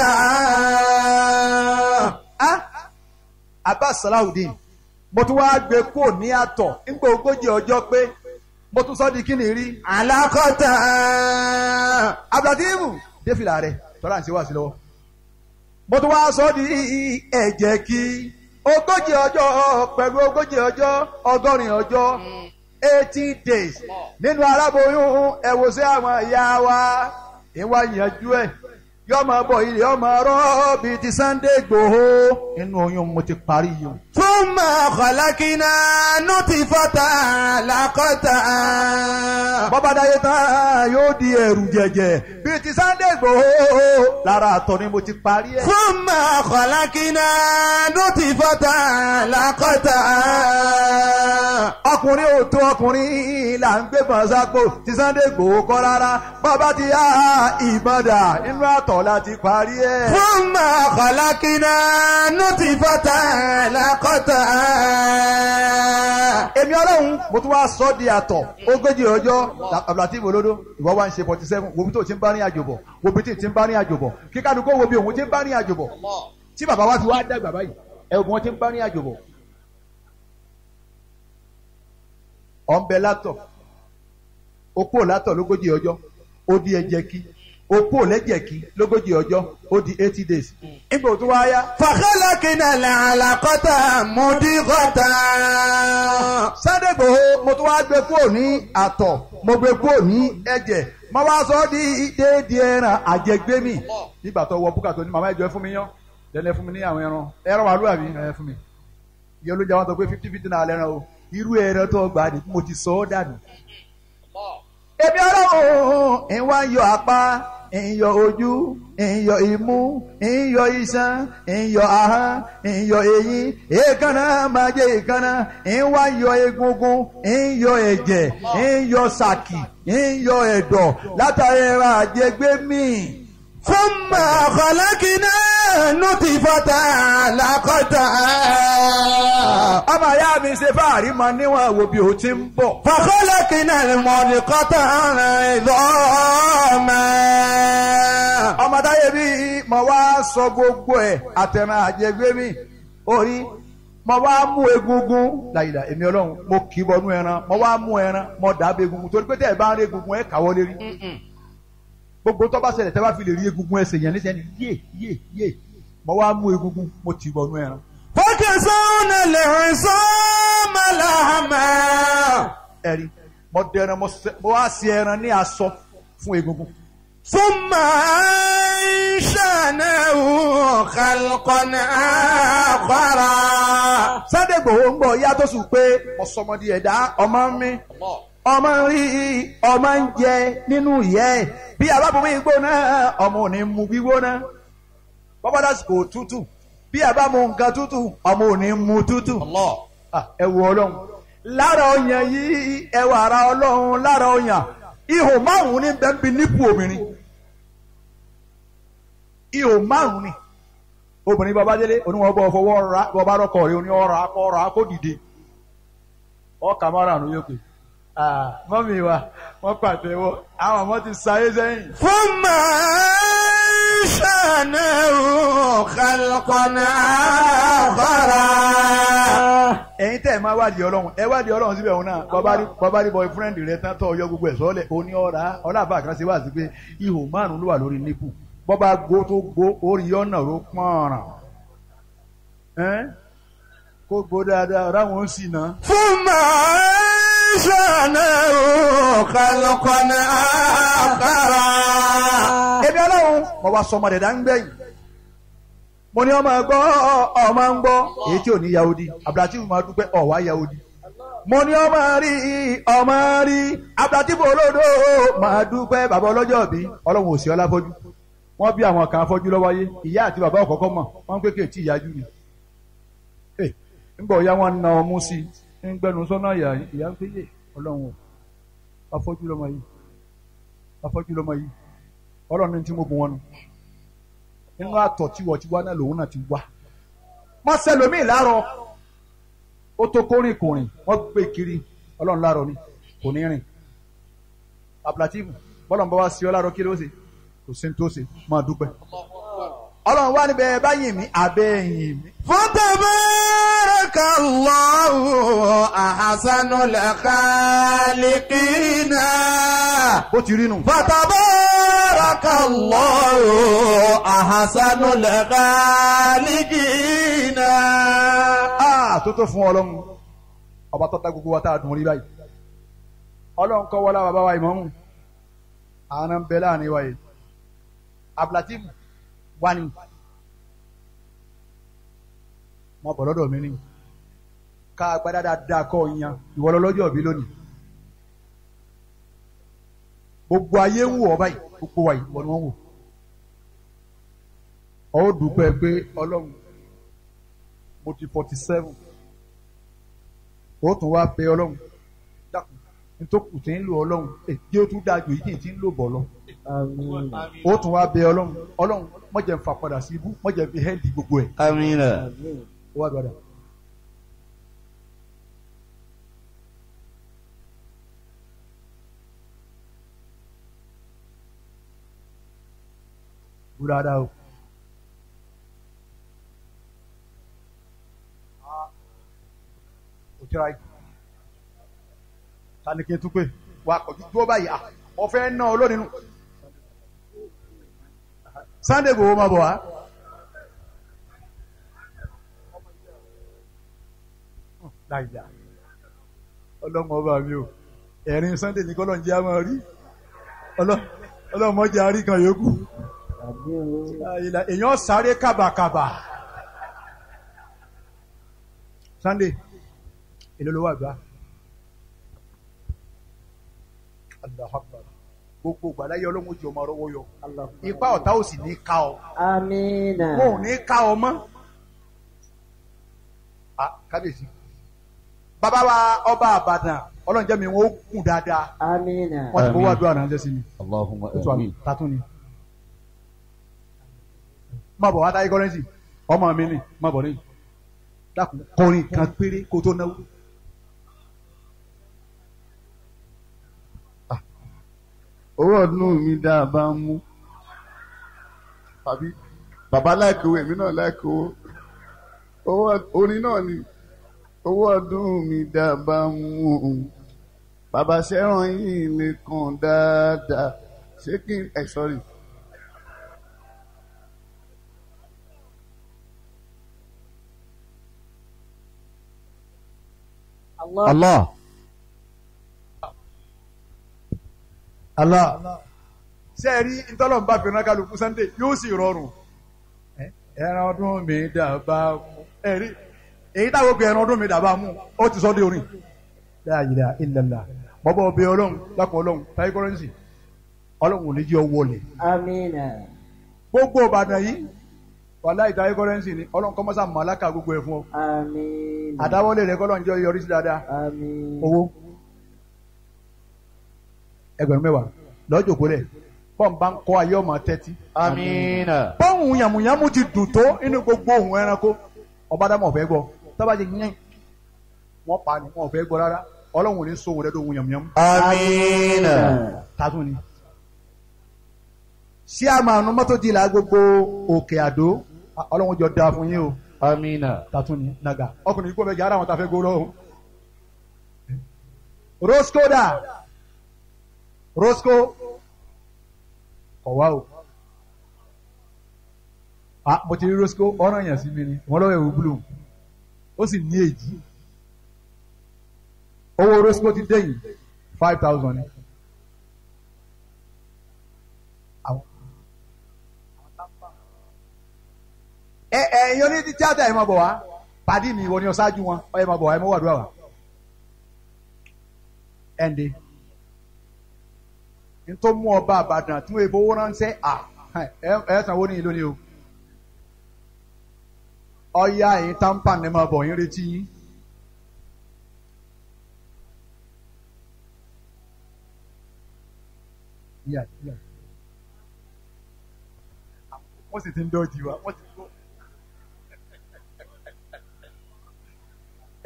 Abbas Salawudeen, mo tún wá gbé kúrò ní àtọ̀ nígbà 40 ọjọ́ pé mo tún sọ di kí ni rí. Alákọ̀tà. Abdulatifu défìlà rẹ̀ tọ́lá ń ṣe wá sí lọ́wọ́. Mo tún wá sọ di ẹ̀jẹ̀ kí 40 ọjọ́ pẹ̀lú 40 ọjọ́ 80 ọjọ́ 80 days nínú aláboyún ẹ̀wò sí àwọn ìyá wa ìwà ìyànjú ẹ̀ yọ máa bọ̀ ilé ọmọ ọ̀rọ̀ bíi ti Sunday Igboho inú oyún mo ti parí yìí. Thumma khalaqna nutfata alaqata. Bọ́bá dáyé tán yóò di ẹ̀rù jẹ̀jẹ̀ bíi ti Sunday Igboho lára àtọ̀ ni mo ti parí ẹ̀. Thumma khalaqna nutfata alaqata. Ọkùnrin ò tó ọkùnrin là ń gbé bọ̀n sápò ti Sunday Igboho kọ́ rárá bọ́bá ti yá ìbọn dà inú àtọ̀ láti parí ẹ̀. Thumma khalaqna nutfata alaqata. Èmi Ọlọ́run mo tún wá sọ di àtọ̀ 40 ọjọ́ Abdulateef Olódó ìwọ wá ń ṣe 47 wo bí tó ti ń bá ní àjò bọ̀ wo bí tí ti ń bá ní àjò bọ̀ kíkálukó wo bí òun ti ń bá ní àjò bọ̀ tí bàbá wa fi wá dàgbà báyìí ẹ ògùn wọn ti ń bá ní àjò bọ̀. Ọ̀nbẹ látọ̀ okó látọ̀ lógójì ọjọ́ ó di ẹ̀jẹ̀ kí okó lẹ́jẹ̀ kí lógójì ọjọ́ ó di 80 days. Ìgbà tó wá yá. Fakhalaqna al-alaqata mudghata. Sunday Igboho mo tún wá gbé kúrò ní àtọ̀ mo gbé kúrò ní ẹ̀jẹ̀ mo wá sọ di déédéé ẹran àjẹgbémì. Nígbà tó wọ búkà tó ní màmá ẹjọ́ ẹ fún mi yán lẹ́nu ẹ fún mi ní àwọn ẹran ẹran wàlúù àbí ẹ fún mi. Ìyẹn olóúnjẹ wọn sọ pé 50-50 náà lẹ́ran o irú ẹran tó gbà ní mo ti sọ ọ́ dànù. Èmi Ọlọ́run ń wá yọ apá ń yọ ojú ń yọ imú ń yọ iṣan ń yọ ahọ́n ń yọ eyín èékánná máa jẹ èékánná ń wá yọ egungun ń yọ ẹ̀jẹ̀ ń yọ sàkì ń yọ ẹ̀dọ̀ látàrí ẹran àjẹgbé mi. Thumma khalaqna nutfata alaqata. Ọmọ ìyá mi ṣe fáàrí mọ níwọ̀n wo bí o ti ń bọ̀. Fakhalaqna al-mudghata 'idhama. Ọmọ táyé bí mo wá sọ gbogbo ẹ̀ àtẹ̀ràn àjẹgbé mi orí mo wá mú egungun láyìlá èmi Ọlọ́run mo kì í bọnú ẹran mo wá mú ẹran mo dàbí egungun torí pé tẹ́ ẹ bá ń rí egungun ẹ kàwọ́ lérí. Gbogbo tó bá ṣẹlẹ̀ tẹ́ bá fi lè rí egungun ẹsẹ̀ yẹn níṣẹ́ ni yé yé yé mo wá mú egungun mo tì bọnú ẹran. Fakasawna al-'isama lahma. Ẹ̀rí mo dẹran mo wá sí ẹran ní aṣọ fún egungun. Thumma ansha'nahu khalqan akhara. Sunday Igboho ń bọ̀ yá tó sùn pé ọ̀sọ́mọdé ẹ̀dá ọmọ mi ọmọ ń rí ọmọ ń jẹ nínú ìyẹ́ ẹ̀ bí abábomi gbóná ọmọ ò ní mu gbígbóná bọ́bá dásìkò tútù bí abámu nǹkan tútù ọmọ ò ní mu tútù. Ẹ wo Ọlọ́run lára ọyàn yìí ẹ wà ara Ọlọ́run lára ọyàn ihò 5 ní bẹ́ẹ̀ bí nípò obìnrin ihò 5 ni obìnrin bàbá délé oníwọ̀n bọ̀ fọwọ́ ra bọ́bá rọkọ̀ rẹ̀ oní ọ̀rọ̀ akọ̀rọ̀ akódìde ọkà márùn-ún yóò pè. Mọ́mí wa wọ́n pàtẹ́wọ́ àwọn ọmọ ti sáyé sẹ́yìn. Thumma ansha'nahu khalqan akhara. Ẹ̀yin tẹ́ ẹ̀ máa wádìí Ọlọ́run ẹ wádìí Ọlọ́run síbẹ̀ òun náà bàbá rí boyfriend rẹ tán tọ́ ọyọ́ gbogbo ẹ̀ sọ́ọ́lẹ̀ ó ní ọ̀rá ọ̀làbà kan ṣe wá sí pé ihò 5 ló wà lórí nípù bọ́bá gbó tó gbó orí ọ̀nà ló pọ̀nrán kó gbó dáadáa ọ̀rá wọn ó sì ná. Thumma ansha'nahu khalqan akhara. Èmi Ọlọ́run mo wá sọmọ dẹ̀dá ń gbẹ̀yìn mo ní ọmọ gbọ́ ọmọ ń gbọ́ èyí tí ò ní Yahudi Abdulateef máa dúpẹ́ ọ̀wá Yahudi mo ní ọmọ rí ọmọ rí Abdulateef Olódó máa dúpẹ́ bàbá ọlọ́jọ́ bí Ọlọ́run ò sí ọlá fọ́jú wọ́n bí àwọn kan afọ́jú lọ́wọ́ ayé ìyá àti bàbá ọ̀kọ̀ọ̀kọ̀ mọ̀ wọ́n ń pé kéètì ìyájú ni ńgbọ̀ ya wọn na ọmú sí i ń gbẹnu sọ́nà ìyá ń péye Ọlọ́run afọ́jú lọ́mọ yìí Afọ́jú lọ́mọ yìí ọlọ́run ní tí mo bùn wọn nu nínú àtọ̀ tí wọ́n ti wá náà lòun náà ti wá. Wọ́n sẹlómi láàárọ̀ ó tó kórìn kòrìn wọ́n gbé kiri ọlọ́run láàárọ̀ ni kò ní rìn. Abdulateef bọ́lọ̀ ń bá wá sí ọ láàárọ̀ kí ló ṣe kò sí ní tó ṣe máa dúpẹ́. Ọlọ́run wá níbẹ̀ báyìí mi àbẹ́ ẹ̀yìn mi. Fatabarakallahu ahsanul khaliqina. Bó ti rí nù. Fatabarakallahu ahsanul khaliqina. Tó tó fún ọlọ́run ọba tó dá gbogbo wa tá a dùn rí báyìí. Ọlọ́run kọ́ wọlé bàbá wa ìmámù àwọn ń bẹ láàrin wa yìí. Abdulateef wá ní wọn bọ̀ lọ́dọ̀ mi ní ká agbádá dáadáa kọ́ yan ìwọ lọ́jọ́ òbí lónìí gbogbo ayé ń wò ọ báyìí gbogbo wa yìí wọ́n ni wọ́n wò ọ ó dúpẹ́ pé ọlọ́run mo ti 47 ó tún wá pé ọlọ́run dákun nítòkù tí ń lò ọlọ́run èyí ó tún dáa ju èyí tí ń lò bọ̀ lọ ó tún wá bẹ ọlọ́run ọlọ́run má jẹ́ n fà padà sí ibú má jẹ́ n fi hẹ́ndì gbogbo ẹ̀. Àmín. Ó wá gbọ́dọ̀. Búrádá o. Òtíra yìí. Ta ni kí n tún pè? Wà á kọjú dúró báyìí. Ọ̀fẹ́ náà olónìí nù. Sunday Igboho máa bọ̀ wá. Láìda ọlọ́mọ ọba mi o ẹ̀rín Sunday ní kọ́lọ̀ ń jẹ́ àmọ́ rí ọlọ́mọ jẹ́ àrí kan yòókù. Èèyàn sáré kábàkàbà. Sunday èló ló wà gbá. Allahu Akbar. Gbogbo gbàdáyé ọlọ́run ojú ọmọ ọrọ́wọ́ yọ ipa ọ̀tá ò sì ní ká ọ. Àmín. Wọn ò ní ká ọ mọ́. Kábíyèsí bàbá wa ọba Àbàdàn ọlọ́run jẹ́ mi wọn ó kùn dáadáa. Àmín. Wọ́n ti fowó àdúrà ránṣẹ́ sí mi. Allahumma àmín. Tatún ni. Má bọ̀ wá táyé kọ́rẹ́nsì ọmọ mi ni má bọ̀ níyì dákun kọrin kan péré kó tó náwó. Owó ọdún mi dáa bá ń mú tàbí bàbá láìkó èmi náà láìkó owó orin náà ni owó ọdún mi dáa bá ń mú bàbá sẹ́ràn yìí lè kàn dáadáa ṣé kí n ẹ̀ sọ́rí. Allah. Allah ṣe rí ntọ́lọ́mbà fìràn kálukú Sunday yóò sì rọrùn ẹran ọdún mi dàbà mú ẹ̀rí èyí táwọn òkè ẹran ọdún mi dàbà mú ó ti sọ dé orin la ilaha illallah bọ́bọ́ ọbẹ̀ ọlọ́run lápò ọlọ́run táyé kọ́rẹ́nsì ọlọ́run ò ní jẹ́ ọwọ́ lẹ̀. Àmín. Gbogbo Ìbàdàn yìí wàláhì táyé kọ́rẹ́nsì ni ọlọ́run kọ́mọ́sá màláka gbogbo ẹ̀ fún ọ. Àmín. Àdáwọ́lé rẹ̀ kọ́lọ́run jẹ́ yọrí sí dáadáa. Àmín. Owó 10,000 lọ́jọ́ kólẹ̀ bọ́n bá ń kọ́ ayé ọmọ tẹ́tí. Àmín. Bọ́hùn yàmùyàmù ti dùn tó inú gbogbo ohun ẹranko ọba dámọ̀ ọ̀fẹ́ gbọ́ tọ́ba ti yẹn wọ́n pa ni wọ́n ọ̀fẹ́ gbọ́ rárá ọlọ́run ò ní sóhun rẹ̀ dóhun yàmùyàmù. Àmín. Tàtún ni. Ṣé a máa nu mọ́tò dìlà gbogbo òkè àdó ọlọ́run jọ dáa fún yín o. Àmín. Tàtún ni nàgà ọkùnrin yìí kò bẹ jẹ́ ara àwọn tá a fẹ́ gbó lọ́wọ́. Roscoe dà Roscoe ọ̀wá o mo ti rí Roscoe ọ̀ràn yẹn sí mi ni wọ́n lọ́wọ́ ẹ̀wù blue ó sì ní èjì owó Roscoe ti dẹ̀yìn 5,000 ni. Ẹ ẹ̀yin oní tíátà ẹ̀ máa bọ̀ wá pàdí mi ìwọ ni ọ̀ṣáájú wọn ẹ̀ máa bọ̀ wá ẹ̀ máa wàdúrà wá. Ẹ̀ ń de ntọ́ mú ọba Àbàdàn tí wọ́n fowó ránṣẹ́ à ẹ sanwó ní ìlú ni o ọ̀ya ẹ̀yin tampa ní ma bọ̀ yín retí yín. Ìyá ìyá wọ́n sì ti ń dọ́jì wa wọ́n ti gbọ́.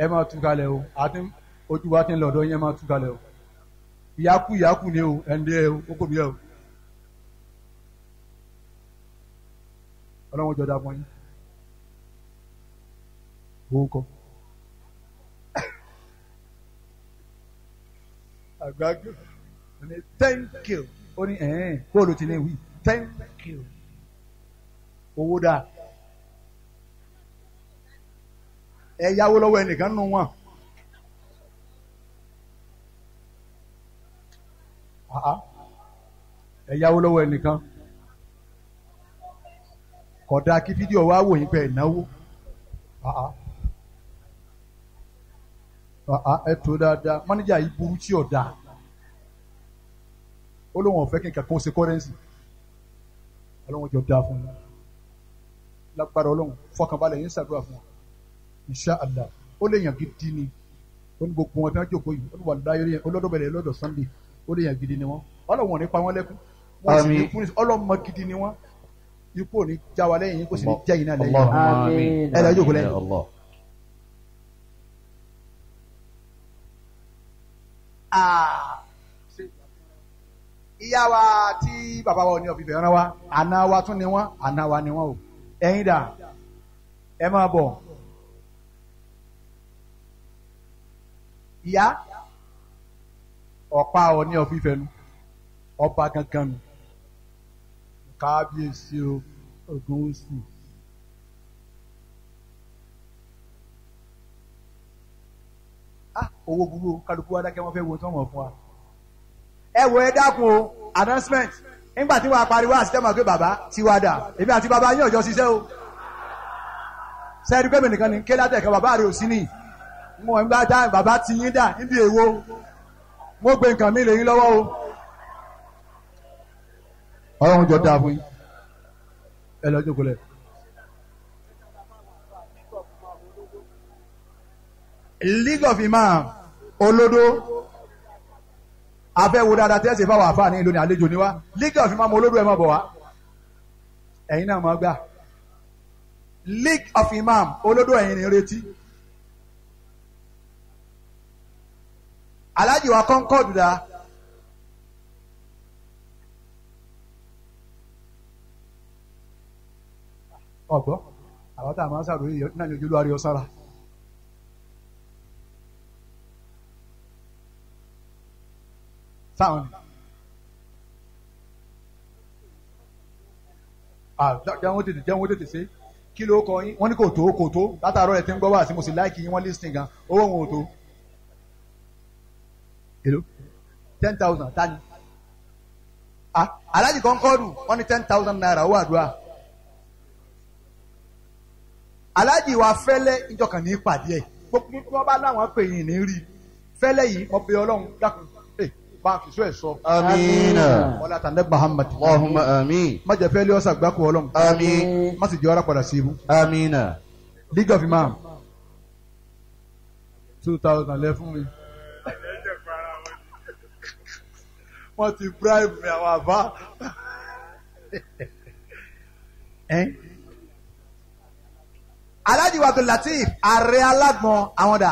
Ẹ máa tú kalẹ̀ o, àti ojú wa ti ń lọ́dọ̀ yẹn máa tú kalẹ̀ o. Ìyákú ìyákú ni o, ẹ̀ǹdẹ́ ẹ o, ó kò bí ẹ o. Ọlọ́run jọ̀dá fún yín. Owó kọ́. Àgbàgbé ní thank you. Ó ní ẹ̀ẹ́n bóòlù ti ní wí thank you. Owó dáa. Ẹ yáwó lọ́wọ́ ẹnìkan nù wọn. Ẹ yáwó lọ́wọ́ ẹnìkan. Kódà kí fídíò wa wò yín pé ìnáwó. Ẹ tó dáadáa, mánéjà yìí burú tí ò dáa. Ó lóun ọ̀fẹ́ kí n kankan ṣe kọ́rẹ́nsì. Ọlọ́run jọ dáa fún un. Lágbára Ọlọ́run fọkànbalẹ̀ yín ṣàdúrà fún wọn. Insha Allah ó lè yàn gidi ni. Ó ní gbogbo wọn tí wọ́n jókòó yìí, ó ní wà láyé olódò bẹ̀rẹ̀ lọ́dọ̀ Sunday, ó lè yàn gidi ni wọ́n. Ọlọ́run ò ní pa wọ́n lẹ́kún. Wọ́n sì ní fún ọlọ́mọ gidi ni wọ́n. Ikú ò ní já wa lẹ́yìn, kò sì ní jẹ́ iná lẹ́yìn. Ẹ lọ jókòó lẹ́yìn. Ìyá wa tí bàbá wa ò ní ọ̀fìfẹ́ rán wa, àná wa tún ni wọ́n, àná wa ni wọ́n o. Ẹ̀yin dà, ẹ máa bọ̀. Ìyá ọ̀pá Ọọ̀ni of Ifẹ̀ nu, ọba gangan nu, kábíyèsí o, Ògúnwùsì. Owó burú kálukú wa dákẹ́ wọ́n fẹ́ wo tí wọ́n mọ̀ fún wa. Ẹ wo ẹ dákun o, announcement nígbà tí wàá pariwo àti tẹ́ mọ̀ pé bàbá ti wá dà, èmi àti bàbá yín ọ̀jọ́ ṣiṣẹ́ o. Sẹ́ẹ̀dì pé mi nìkan ní ké látẹ̀kẹ́ bàbá rẹ̀ ò sí ní. Mo ń gbá dá bàbá ti yín dà níbi èwo. Mo gbé nǹkan mi lè yín lọ́wọ́ o. Ọlọ́run jọ dáa fún yín. Ẹ lọ jókòó lẹ̀. League of Imam Olódó afẹ́wo dáadáa tẹ́sí fáwọn àfáà ní ìlú ní àlejò níwá. League of Imam Olódó ẹ máa bọ̀ wá. Ẹ̀yin náà máa gbà. League of Imam Olódó ẹ̀yin ní retí. Aláàjì wa Concord dá. Ọ̀gbọ́ àwọn tá a máa ń sàròyé náà ní ojúlówó ariwo sára. Sáwọn ni. Jẹun ó tètè ṣe. Kí ló kọ yín? Wọ́n ní kò tó kò tó. Látàárọ̀ ẹ̀ tí ń gbọ́ wá sí mo sì láìkì yín wọ́n lísìn gan. Owó wọn ò tó. Èló? 10,000 tani. Aláàjì Kọ́ńkọ́ọ̀dù wọ́n ní 10,000 naira owó àdúrà. Aláàjì wa fẹ́lẹ́ ìjọkàn ní ìpàdé ẹ̀. Gbogbo wọn bá láwọn pè yín ní rí. Fẹ́lẹ́ yìí mo pe Ọlọ́run dákun. Bá a fi sọ ẹ̀ sọ. Amiina. Ọlá tàǹdẹ́ Muhammad. Allahumma àmín. Má jẹ́ fẹ́lẹ́ ọ̀sà gbáko Ọlọ́run. Àmín. Má sì jẹ́ ọ̀rá padà sí ibú. Amiina. League of Imam 2,000 lẹ fún mi. Wọ́n ti bribe mi àwọn àbá. Alhaji Abdul Lateef ààrẹ alágbọ̀n àwọn dà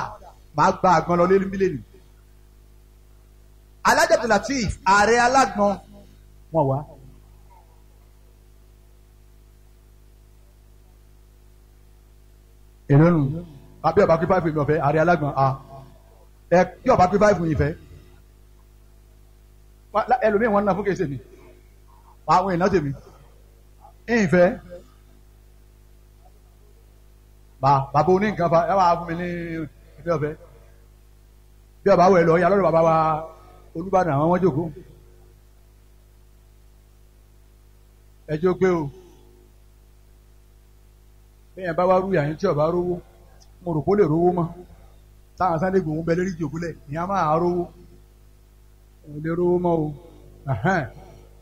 máa gba àgbọn lọ lé mílíọ̀nù. Alhaji Abdul Lateef ààrẹ alágbọ̀n wọn wá. Èrò nù àbí ọba pípa ìfẹ́ mi ọ̀fẹ́ ààrẹ alágbọ̀n a ẹ bí ọba pípa ìfẹ́ mi ìfẹ́ ẹlòmíì wọn náà fún kèsè mi àwọn èèyàn tèmi ìfẹ́ bàbá oní nǹkan fa ẹ wàá fún mi ní ìfẹ́ ọ̀fẹ́ bí ọba wẹ̀ lọ yà lọ́dọ̀ bàbá wa Olúbàdàn àwọn wọn jókòó ẹjọ́ gbé o bẹ́ẹ̀ bá wá rú yàyín tí ọba rówó mo rò kó lè rówó mọ́ táwọn Sunday Igboho ń bẹ lérí ìjòkúlẹ̀ ìyá máa rówó ò lè rówó mọ́ o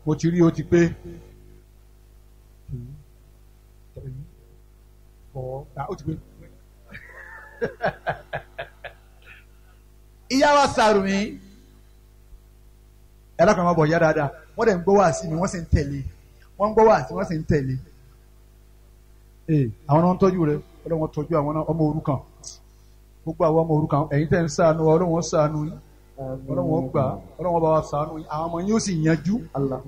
mo ti rí o ti pé 2 3 4 ó ti pé. Ìyá wa Sàrùmí Ẹ dákun ẹ máa bọ̀ yá dáadáa. Wọ́n dẹ̀ ń gbọ́ wá sí mi, wọ́n sì ń tẹ̀lé. Wọ́n ń gbọ́ wá sí, wọ́n sì ń tẹ̀lé. Ee, àwọn náà ń tọ́jú rẹ, Ọlọ́run tọ́jú àwọn náà, ọmọ òrukàn. Gbogbo àwọn ọmọ òrukàn, ẹ̀yin tẹ́ ń ṣàánú, Ọlọ́run ṣàánú yín. Ọlọ́run gbà, Ọlọ́run bá wa ṣàánú yín. Àwọn ọmọ yín ó sì yanjú.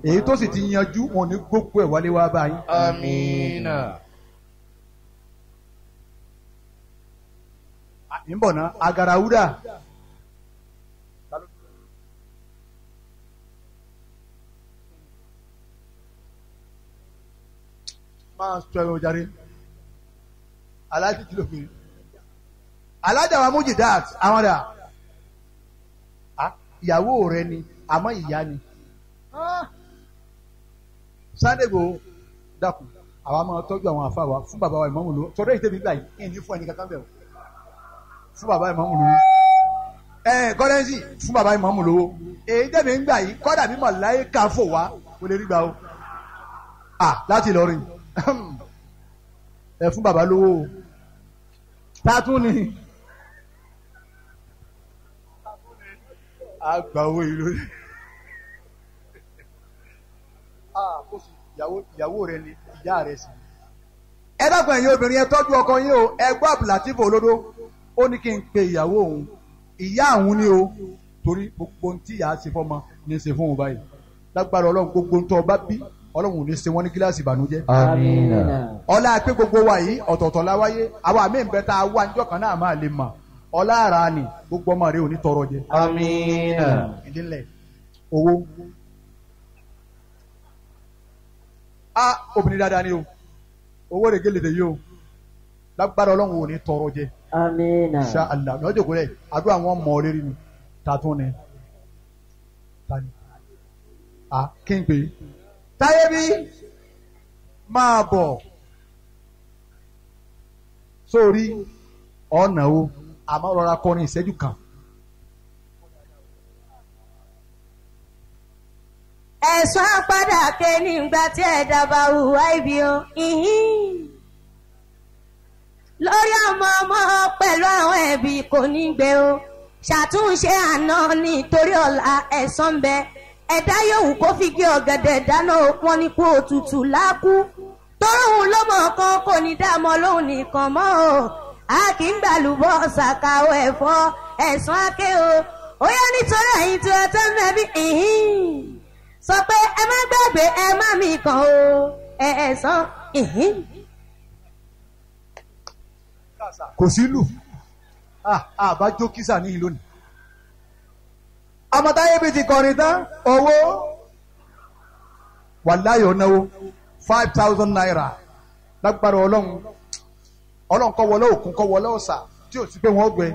Èyí tó sì ti yanjú, wọn ò ní gbókù ẹ̀ wálé wá bá yín. Amina. Ń bọ̀ ná, Agarawuda. Máa sọ ẹ̀rọ jàre. Aláàjì kìlọ̀ pé. Alájà wa Mujidat, àwọn dà. Ìyàwó rẹ ni, àmọ́ ìyá ni. Sunday Igboho dákun, àwa máa tọ́jú àwọn àfa wa fún bàbá wa ìmáàmù lówó. Tọ́jú ìtẹ́bí gbà yìí, ní fún ẹnì kankan bẹ̀rù. Fún bàbá ìmáàmù lówó. Kọ́lẹ́nsì fún bàbá ìmáàmù lówó. Èyí tẹ̀mí ń gbà yìí, kọ́dà mímọ̀ láyé ká fò wá, kò lè rí gbà o. Láti Ìlọrin. Ẹ fún bàbá lówó o. Tátún ni. A gba owó yìí lórí. Ìyàwó rẹ ni ìyá rẹ sì. Ẹ dákun ẹ̀yin obìnrin ẹ tọ́jú ọkọ yín o, ẹ gbọ́ Abdulateef Olódó. Ó ní kí n pe ìyàwó òun. Ìyá òun ni o, torí gbogbo ohun tí ìyá ṣe fọ́mọ ní í ṣe fún òun báyìí. Lágbára Ọlọ́run gbogbo ohun tó o bá bí, Ọlọ́run ò ní ṣe wọ́n ní kíláàsì ìbànújẹ́. Amina. Ọlá pé gbogbo wa yìí ọ̀tọ̀ọ̀tọ̀ la wáyé, àwa àmì ń bẹ tá a wá níjọ́ kan náà máa lè mọ̀. Ọlá ara ni gbogbo ọmọ rẹ ò ní tọrọ jẹ. Amina. Ìdílé owó. A obìnrin dáadáa ni o, owó rẹ̀ gélé de yìí o, lágbára Ọlọ́run ò ní tọrọ jẹ. Amina. Insha Allah lọ́jọ́ kúrẹ́ àdúrà wọn mọ̀ ọ́ lérí ni tàtún ni. Tani. A kí n pè é. Táyé bí máa bọ̀ sórí ọ̀nà o, àmọ́ rọra kọrin ìṣẹ́jú kan. Ẹ̀sùn àpàdà ké nígbà tí ẹ̀dá bá hùwà ibi o. Lórí ọmọ ọmọ pẹ̀lú àwọn ẹbí kò ní gbé o. Ṣàtúnṣe àná nítorí ọ̀la ẹ̀san ń bẹ. Ẹ̀dá yòówù kó fi gé ọ̀gẹ̀dẹ̀ dáná wọn ní kú òtútù lákú. Toróhun ló mọ̀ kan kò ní dààmú lóhùn nìkan mọ́ o. A kì í gbàlúbọ̀ ṣàkàwọ̀ ẹ̀fọ́ ẹ̀sùn áké o. Ó yá nítorí ẹ̀yin tí wọ́n tó ń bẹ bí sọ pé ẹ má gbàgbé ẹ má mi kàn o ẹ̀sán. Kò sí lù àbájọ kísà ní ìlú ni. Ọmọtáyé bíi ti kọrin tán owó wàláyò náwó 5,000 naira lágbára Ọlọ́run. Ọlọ́run kọ́ wọlé òkun kọ́ wọlé ọ̀sà tí ò sí pé wọ́n gbẹ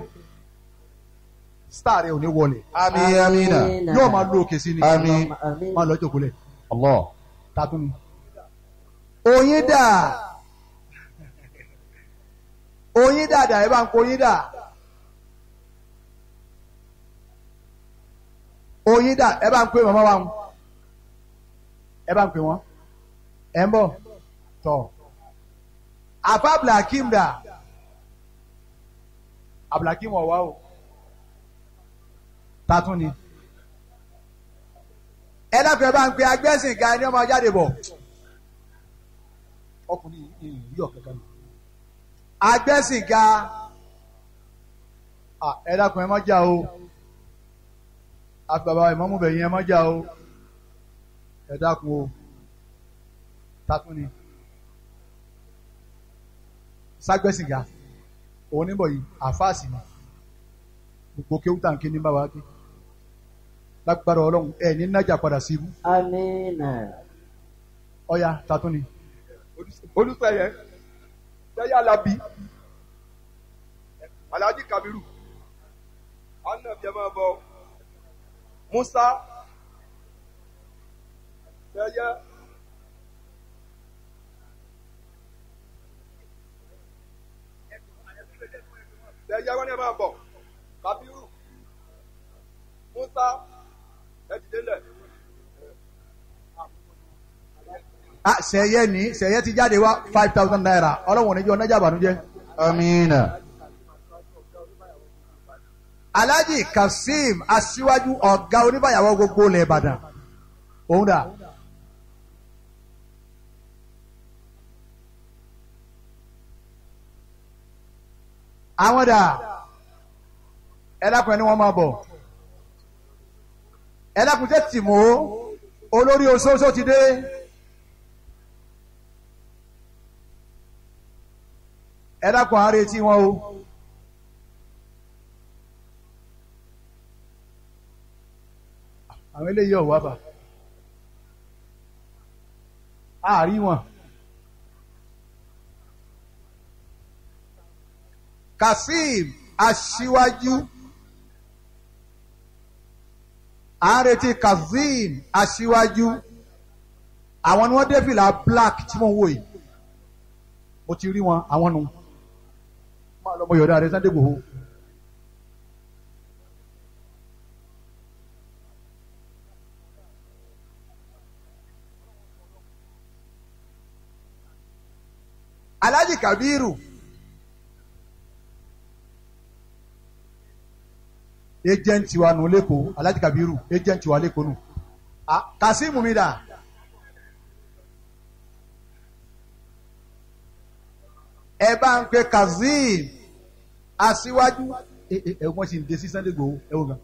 star rẹ ò ní wọlé. Àmín amina. Yóò máa lo òkè sí ni. Àmín. Máa lọ jókòó lẹ̀. Allah. Tàtún ni. Oyin dà. Oyin dà dà ẹ bá ń kó oyin dà. Oyin dà ẹ bá ń pè màmá wa ń. Ẹ bá ń pè wọ́n. Ẹ ń bọ̀. Tọ̀. Àfa Abdulhakeem dà. Abdulhakeem ọ̀wá o. Tàtún ni. Ẹ dákun ẹ bá ń pe agbẹ́sìn ga ẹni ọmọ jáde bọ̀. Ọkùnrin yìí rí ọ̀kankan nù. Agbẹ́sìn ga ẹ dákun ẹ má jà o. Àti bàbá ìmọ̀mú bẹ̀yìn ẹ má jà o. Ẹ dákun o. Tàtún ni. Ságbẹ́sìn ga òun níbọ̀ yìí àfáàsì ni. Gbogbo kéwú tàǹkì ní bá wa kí. Lágbára Ọlọ́run ẹ ní nájà padà sí ibú. Amina. Ọya tàtún ni. Olùsẹ̀yẹ Sẹ́yà Labi Alhaji Kabiru Anabi ẹ máa bọ̀ Musa Sẹ́yẹ. Sẹ́yẹ wọn ni ẹ máa bọ̀ Kabiru Musa ẹ dìde lẹ̀. Sẹ̀yẹ ní sẹ̀yẹ ti jáde wá 5,000 naira Ọlọ́run níjọ́ nájà bànújẹ́. Amina. Alhaji Kazeem aṣíwájú ọ̀gá oníbàyàwó gbogbo ilẹ̀ Ìbàdàn òun dà. Àwọn dà ẹ dákun ẹni wọ́n máa bọ̀ ẹ dákun tẹ́ tìmọ́ olórí oṣooṣo ti dé. Ẹ dákun à ń retí wọn o. Àwọn eléyìí ọ̀wá bà á rí wọn. Kazeem aṣíwájú à ń retí Kazeem aṣíwájú àwọn ni wọ́n dé fìlà black tí mo ń wò yìí mo ti rí wọn àwọn nu máa lọ mọ yọ̀dá rẹ Sunday Igboho. Alhaji Kabiru agent wa nù lẹ́kọ̀ọ́ Alhaji Kabiru agent wa lẹ́kọ̀ọ́ nù Kazeem mi dà. Ẹ bá ń pe Kazeem aṣíwájú ẹ wọ́n ṣe ń dé sí Sunday Igboho ẹ wọ́n gan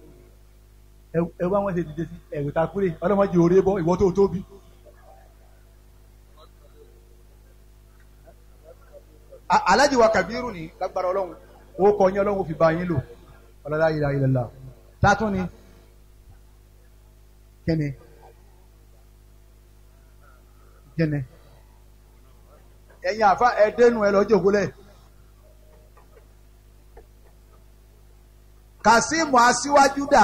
ẹ wọ́n ṣe dìde sí ẹ̀rù takure ọlọ́mọdé òré bọ́ ìwọ́ tó tóbi. Alhaji wa Kabiru ní lágbára ọlọ́run ó kọ yín ọlọ́run ó fi bá yín lò ọlọ́lá yìí láyé lọ́la tátún ni kíni kíni ẹ̀yin àfa ẹ̀ẹ́dẹ́nu ẹ lọ jòkó lẹ̀. Kazeem aṣíwájú dà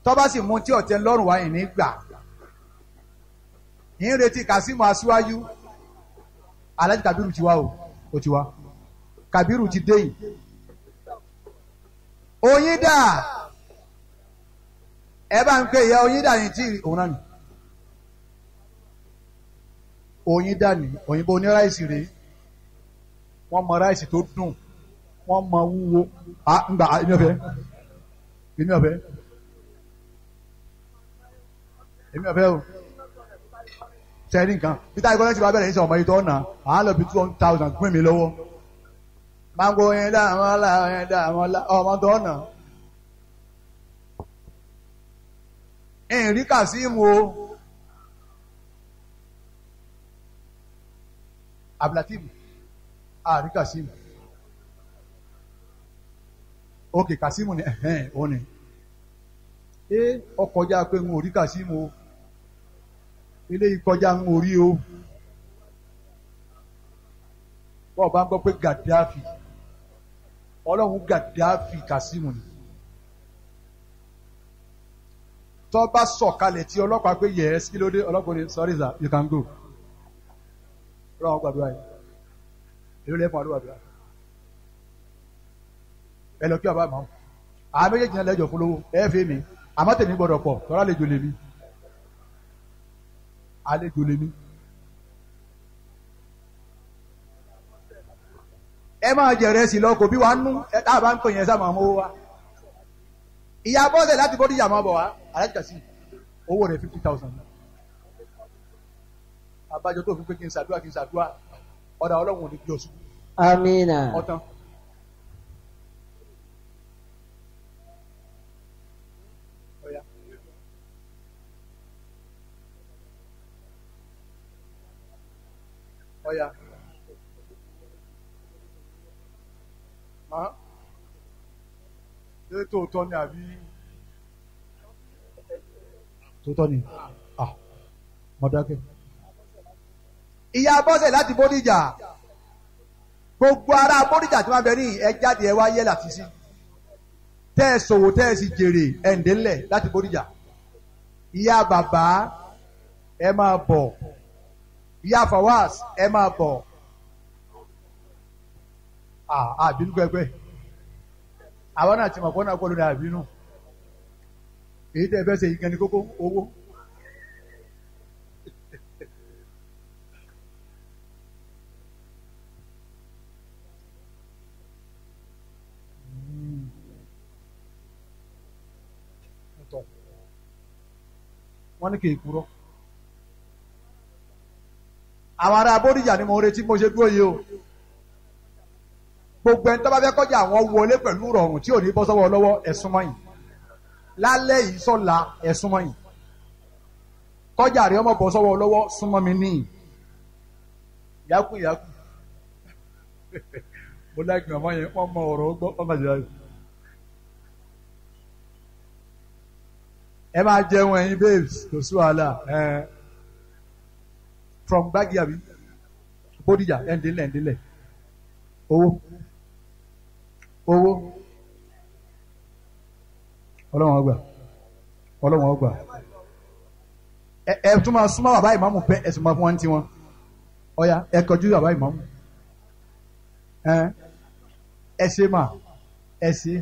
tọ́ba sì mú tí ọ̀tẹ̀ lọ́rùn wáyé ní gbà ń retí Kazeem aṣíwájú. Alhaji Kabiru ti wá o, ó ti wá. Kabiru ti dé yìí. Oyin dà ẹ bá ń pè ìyá oyin dà ní tí òun náà nì. Oyin dà ní òyìnbó ní ráìsì rèé. Wọ́n mọ ráìsì tó dùn, wọ́n mọ wúwo. À ń gbà èmi ọ̀fẹ́. Èmi ọ̀fẹ́. Èmi ọ̀fẹ́ o. Sẹ́rí nǹkan peter ikọ́ ti wá bẹ̀rẹ̀ ní sọ ọmọ yìí tó ọ̀nà à ń lọ bí 2,000 gbé mi lọ́wọ́. Mango yẹn dá àwọn ọlá yẹn dá àwọn ọlá ọmọ tó ọ̀nà. Ìrìn Kazeem o. Abdulateef àrí Kazeem. Ok Kazeem ni ẹ̀hẹ́n òun ni. Ẹ ọkọjá pé n ò rí Kazeem o. Ilé ìkọjá ń orí o bọ́ọ̀ bá ń gbọ́ pé Gaddafi ọlọ́run Gaddafi Kazeem ni tó bá sọ̀kalẹ̀ tí ọlọ́pàá pé yẹ̀ẹ́sì kí ló dé ọlọ́pàá ní sorry sir you can go ọlọ́run gbàdúrà yìí èló lẹ́fún àdúrà àdúrà ẹ lọ kí bàbá àmọ́ àwọn méjèèjì náà lẹ́jọ́ fún lówó ẹ fẹ́ mi àmọ́ tèmi gbọ́dọ̀ pọ̀ tọ́lá lè jò lèmi àlejò lèmi. Ẹ máa jẹ̀rẹ̀ sí lọ kò bí wàá nú ẹ tá a bá ń pè yẹn sáà máa mówó wá. Ìyá bọ́sẹ̀ láti Bódìjà máa bọ̀ wá Alhaji Kazeem owó rẹ̀ 50,000. Abájọ tó fi pé kí n ṣàdúrà kí n ṣàdúrà ọ̀dà ọlọ́run ò ní bí ọ̀ṣun. Amina. Ọ̀tán. Ọ̀yà. Ṣé tòótọ́ ni àbí? Tòótọ́ ni. Mọ̀dákẹ́. Ìyá bọ́sẹ̀ láti Bódìjà. Gbogbo ará Bódìjà tí wọ́n bẹ ní ẹ jáde ẹ wá yẹ́ láti sí. Tẹ́ ẹ ṣòwò tẹ́ ẹ sì jèrè ẹ̀ǹdẹ́lẹ̀ láti Bódìjà. Ìyá bàbá ẹ máa bọ̀. Ìyá Fawaz ẹ máa bọ̀. Àbínú gbẹgbẹ. Àwọn náà ti mọ̀ fọ́nà kọ́ lórí àbínú. Èyí tẹ́ ẹ fẹ́ ṣe yìí gan ni kókó owó. Wọ́n ní kì í kúrọ́. Àwọn ará Bódìjà ni mo retí mo ṣe dúró yìí o. Gbogbo ẹni tó bá fẹ́ kọjá àwọn wọlé pẹ̀lú rọrùn tí ò ní bọ́ sọ́wọ́ lọ́wọ́ ẹ̀sùn mọ́yìn. Lálẹ́ yìí sọ́la ẹ̀sùn mọ́yìn. Kọjá rẹ̀ ọmọ bọ́ sọ́wọ́ lọ́wọ́ súnmọ́ mi níyì. Yàkú yàkú. Mo láìpẹ́ màmá yẹn wọ́n mọ ọ̀rọ̀ gbọ́ ọmọ ìyá yìí. Ẹ máa jẹun ẹ̀yin babes kò sí wàhálà from Gbági àbí Bódìjà ẹ̀ǹdínlẹ̀ ẹ̀ǹdínlẹ̀ owó owó ọlọ́wọ́n ọgbà ọlọ́wọ́n ọgbà ẹ tún máa súnmọ́ bàbá ìmáàmù pẹ́ ẹ sì máa fún wọn tí wọn ọ̀ya ẹ kọjú bàbá ìmáàmù ẹ ṣe mà ẹ ṣe.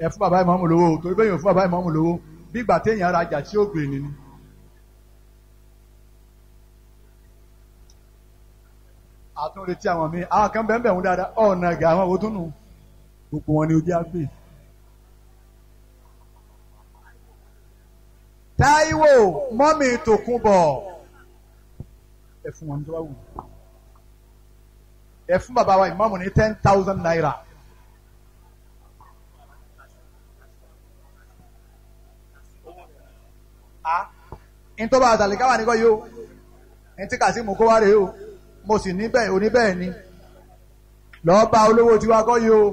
Ẹ fún bàbá ìmáàmù lówó torí bẹ́ẹ̀ yóò fún bàbá ìmáàmù lówó bí ìgbà téèyàn rajà tí ó gbè ní ni. Àtúnretí àwọn míì àwọn kan bẹ́ẹ̀ bẹ́ẹ̀ ń dáadáa ọ̀nà àgà àwọn owó tó nù gbogbo wọn ni ojú á gbè. Táíwò mọ́mì Tòkunbọ̀ ẹ fún wọn tó bá wù ẹ fún bàbá wa ìmáàmù ní 10,000 naira. Ntọ́ba àtàlẹ́ká wà níkọ́ yìí o ntí Kàsímù kó wá rèé o mo sì níbẹ̀ oníbẹ̀ ni lọ́ọ́ bá olówó tiwa kọ́ yìí o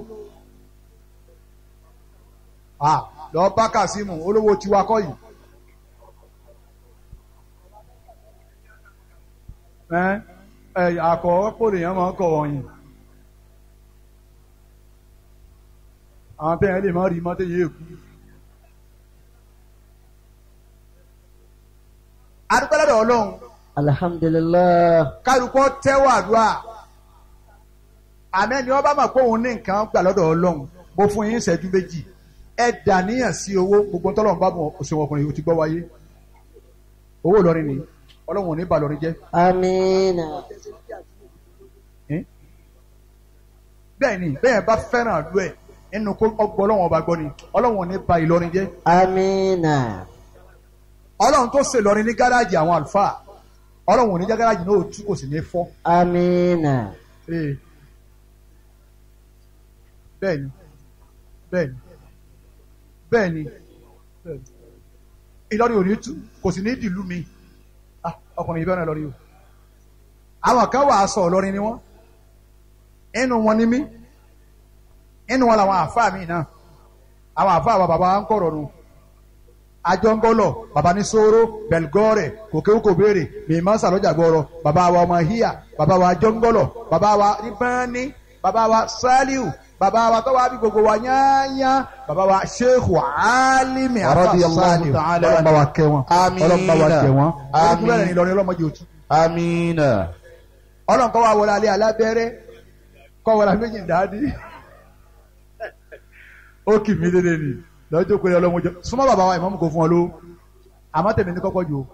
lọ́ọ́ bá Kàsímù olówó tiwa kọ́ yìí. Àkọ́kọ́ lèèyàn máa ń kọ̀ wọ̀nyí àwọn tẹ́yìn lè má rí mọ́tẹ́ yìí kú. Adúpẹ́ lọ́dọ̀ Ọlọ́run. Alhamdulillah. Kálukọ́ tẹ́wọ́ àdúrà. Àmẹ́ni ọba mọ̀ pé òun ní nǹkan gbà lọ́dọ̀ Ọlọ́run. Mo fún yín ìṣẹ́jú méjì. Ẹ dàníyàn sí owó gbogbo tọ́lọ́run bá mọ̀ òṣèwọ̀n ọkùnrin ti gbọ́ wáyé. Owó Ìlọrin ni Ọlọ́run ò ní bà Ìlọrin jẹ́. Àmín. Bẹ́ẹ̀ ni bẹ́ẹ̀ bá fẹ́ràn àdúrà ẹ̀ nínú kó ọgbọ́ Ọlọ́run ọba gbọ́ ni Ọlọ́run ò ní bà Ìlọrin jẹ́. Àmín. Ọlọ́run tó ṣe Ìlọrin ní gáràjì àwọn àlùfáà Ọlọ́run ò ní jẹ́ gáràjì náà tú kò sì ní fọ́. Àmín. Bẹ́ẹ̀ni bẹ́ẹ̀ni bẹ́ẹ̀ni Ìlọrin ò ní tú kò sì ní dìlú mi ọkùnrin yìí bẹ́ẹ̀ náà Ìlọrin o. Àwọn kan wà aṣọ Ìlọrin ni wọ́n inú wọn ni mí inú wọn làwọn àáfàá mi náà àwọn àáfàá wa bàbá wa ń kọ̀rọ̀ nù. Ajọ́ngọ́lọ̀ bàbá ní sóró bẹ̀lgọ́rẹ̀ kòkéwú kò béèrè mímọ́ sàlọ́jà gbọ́rọ̀ bàbá wa ọmọ híyà bàbá wa ajọ́ngọ́lọ̀ bàbá wa níbání bàbá wa sálíù bàbá wa tọ́wọ́ bí gbogbo wa yányá bàbá wa sheikh alimi afa sálíù ọlọ́mọba wa kẹ́ wọn ọlọ́mọba wa kẹ́ wọn ọlọ́mọba Ìlọrin ọlọ́mọdé òtún. Àmín. Ọlọ́nkọ́ wa wọlé alẹ́ alábẹ́rẹ́ kọ́ wọlé méjì dáadé ó kì mí dédé ni lọ́jọ́ pé ọlọ́mọjọ́ súnmọ́ bàbá wa ìmọ̀mù kò fún ọ ló àmọ́ tèmi ní kọ́kọ́ jù o.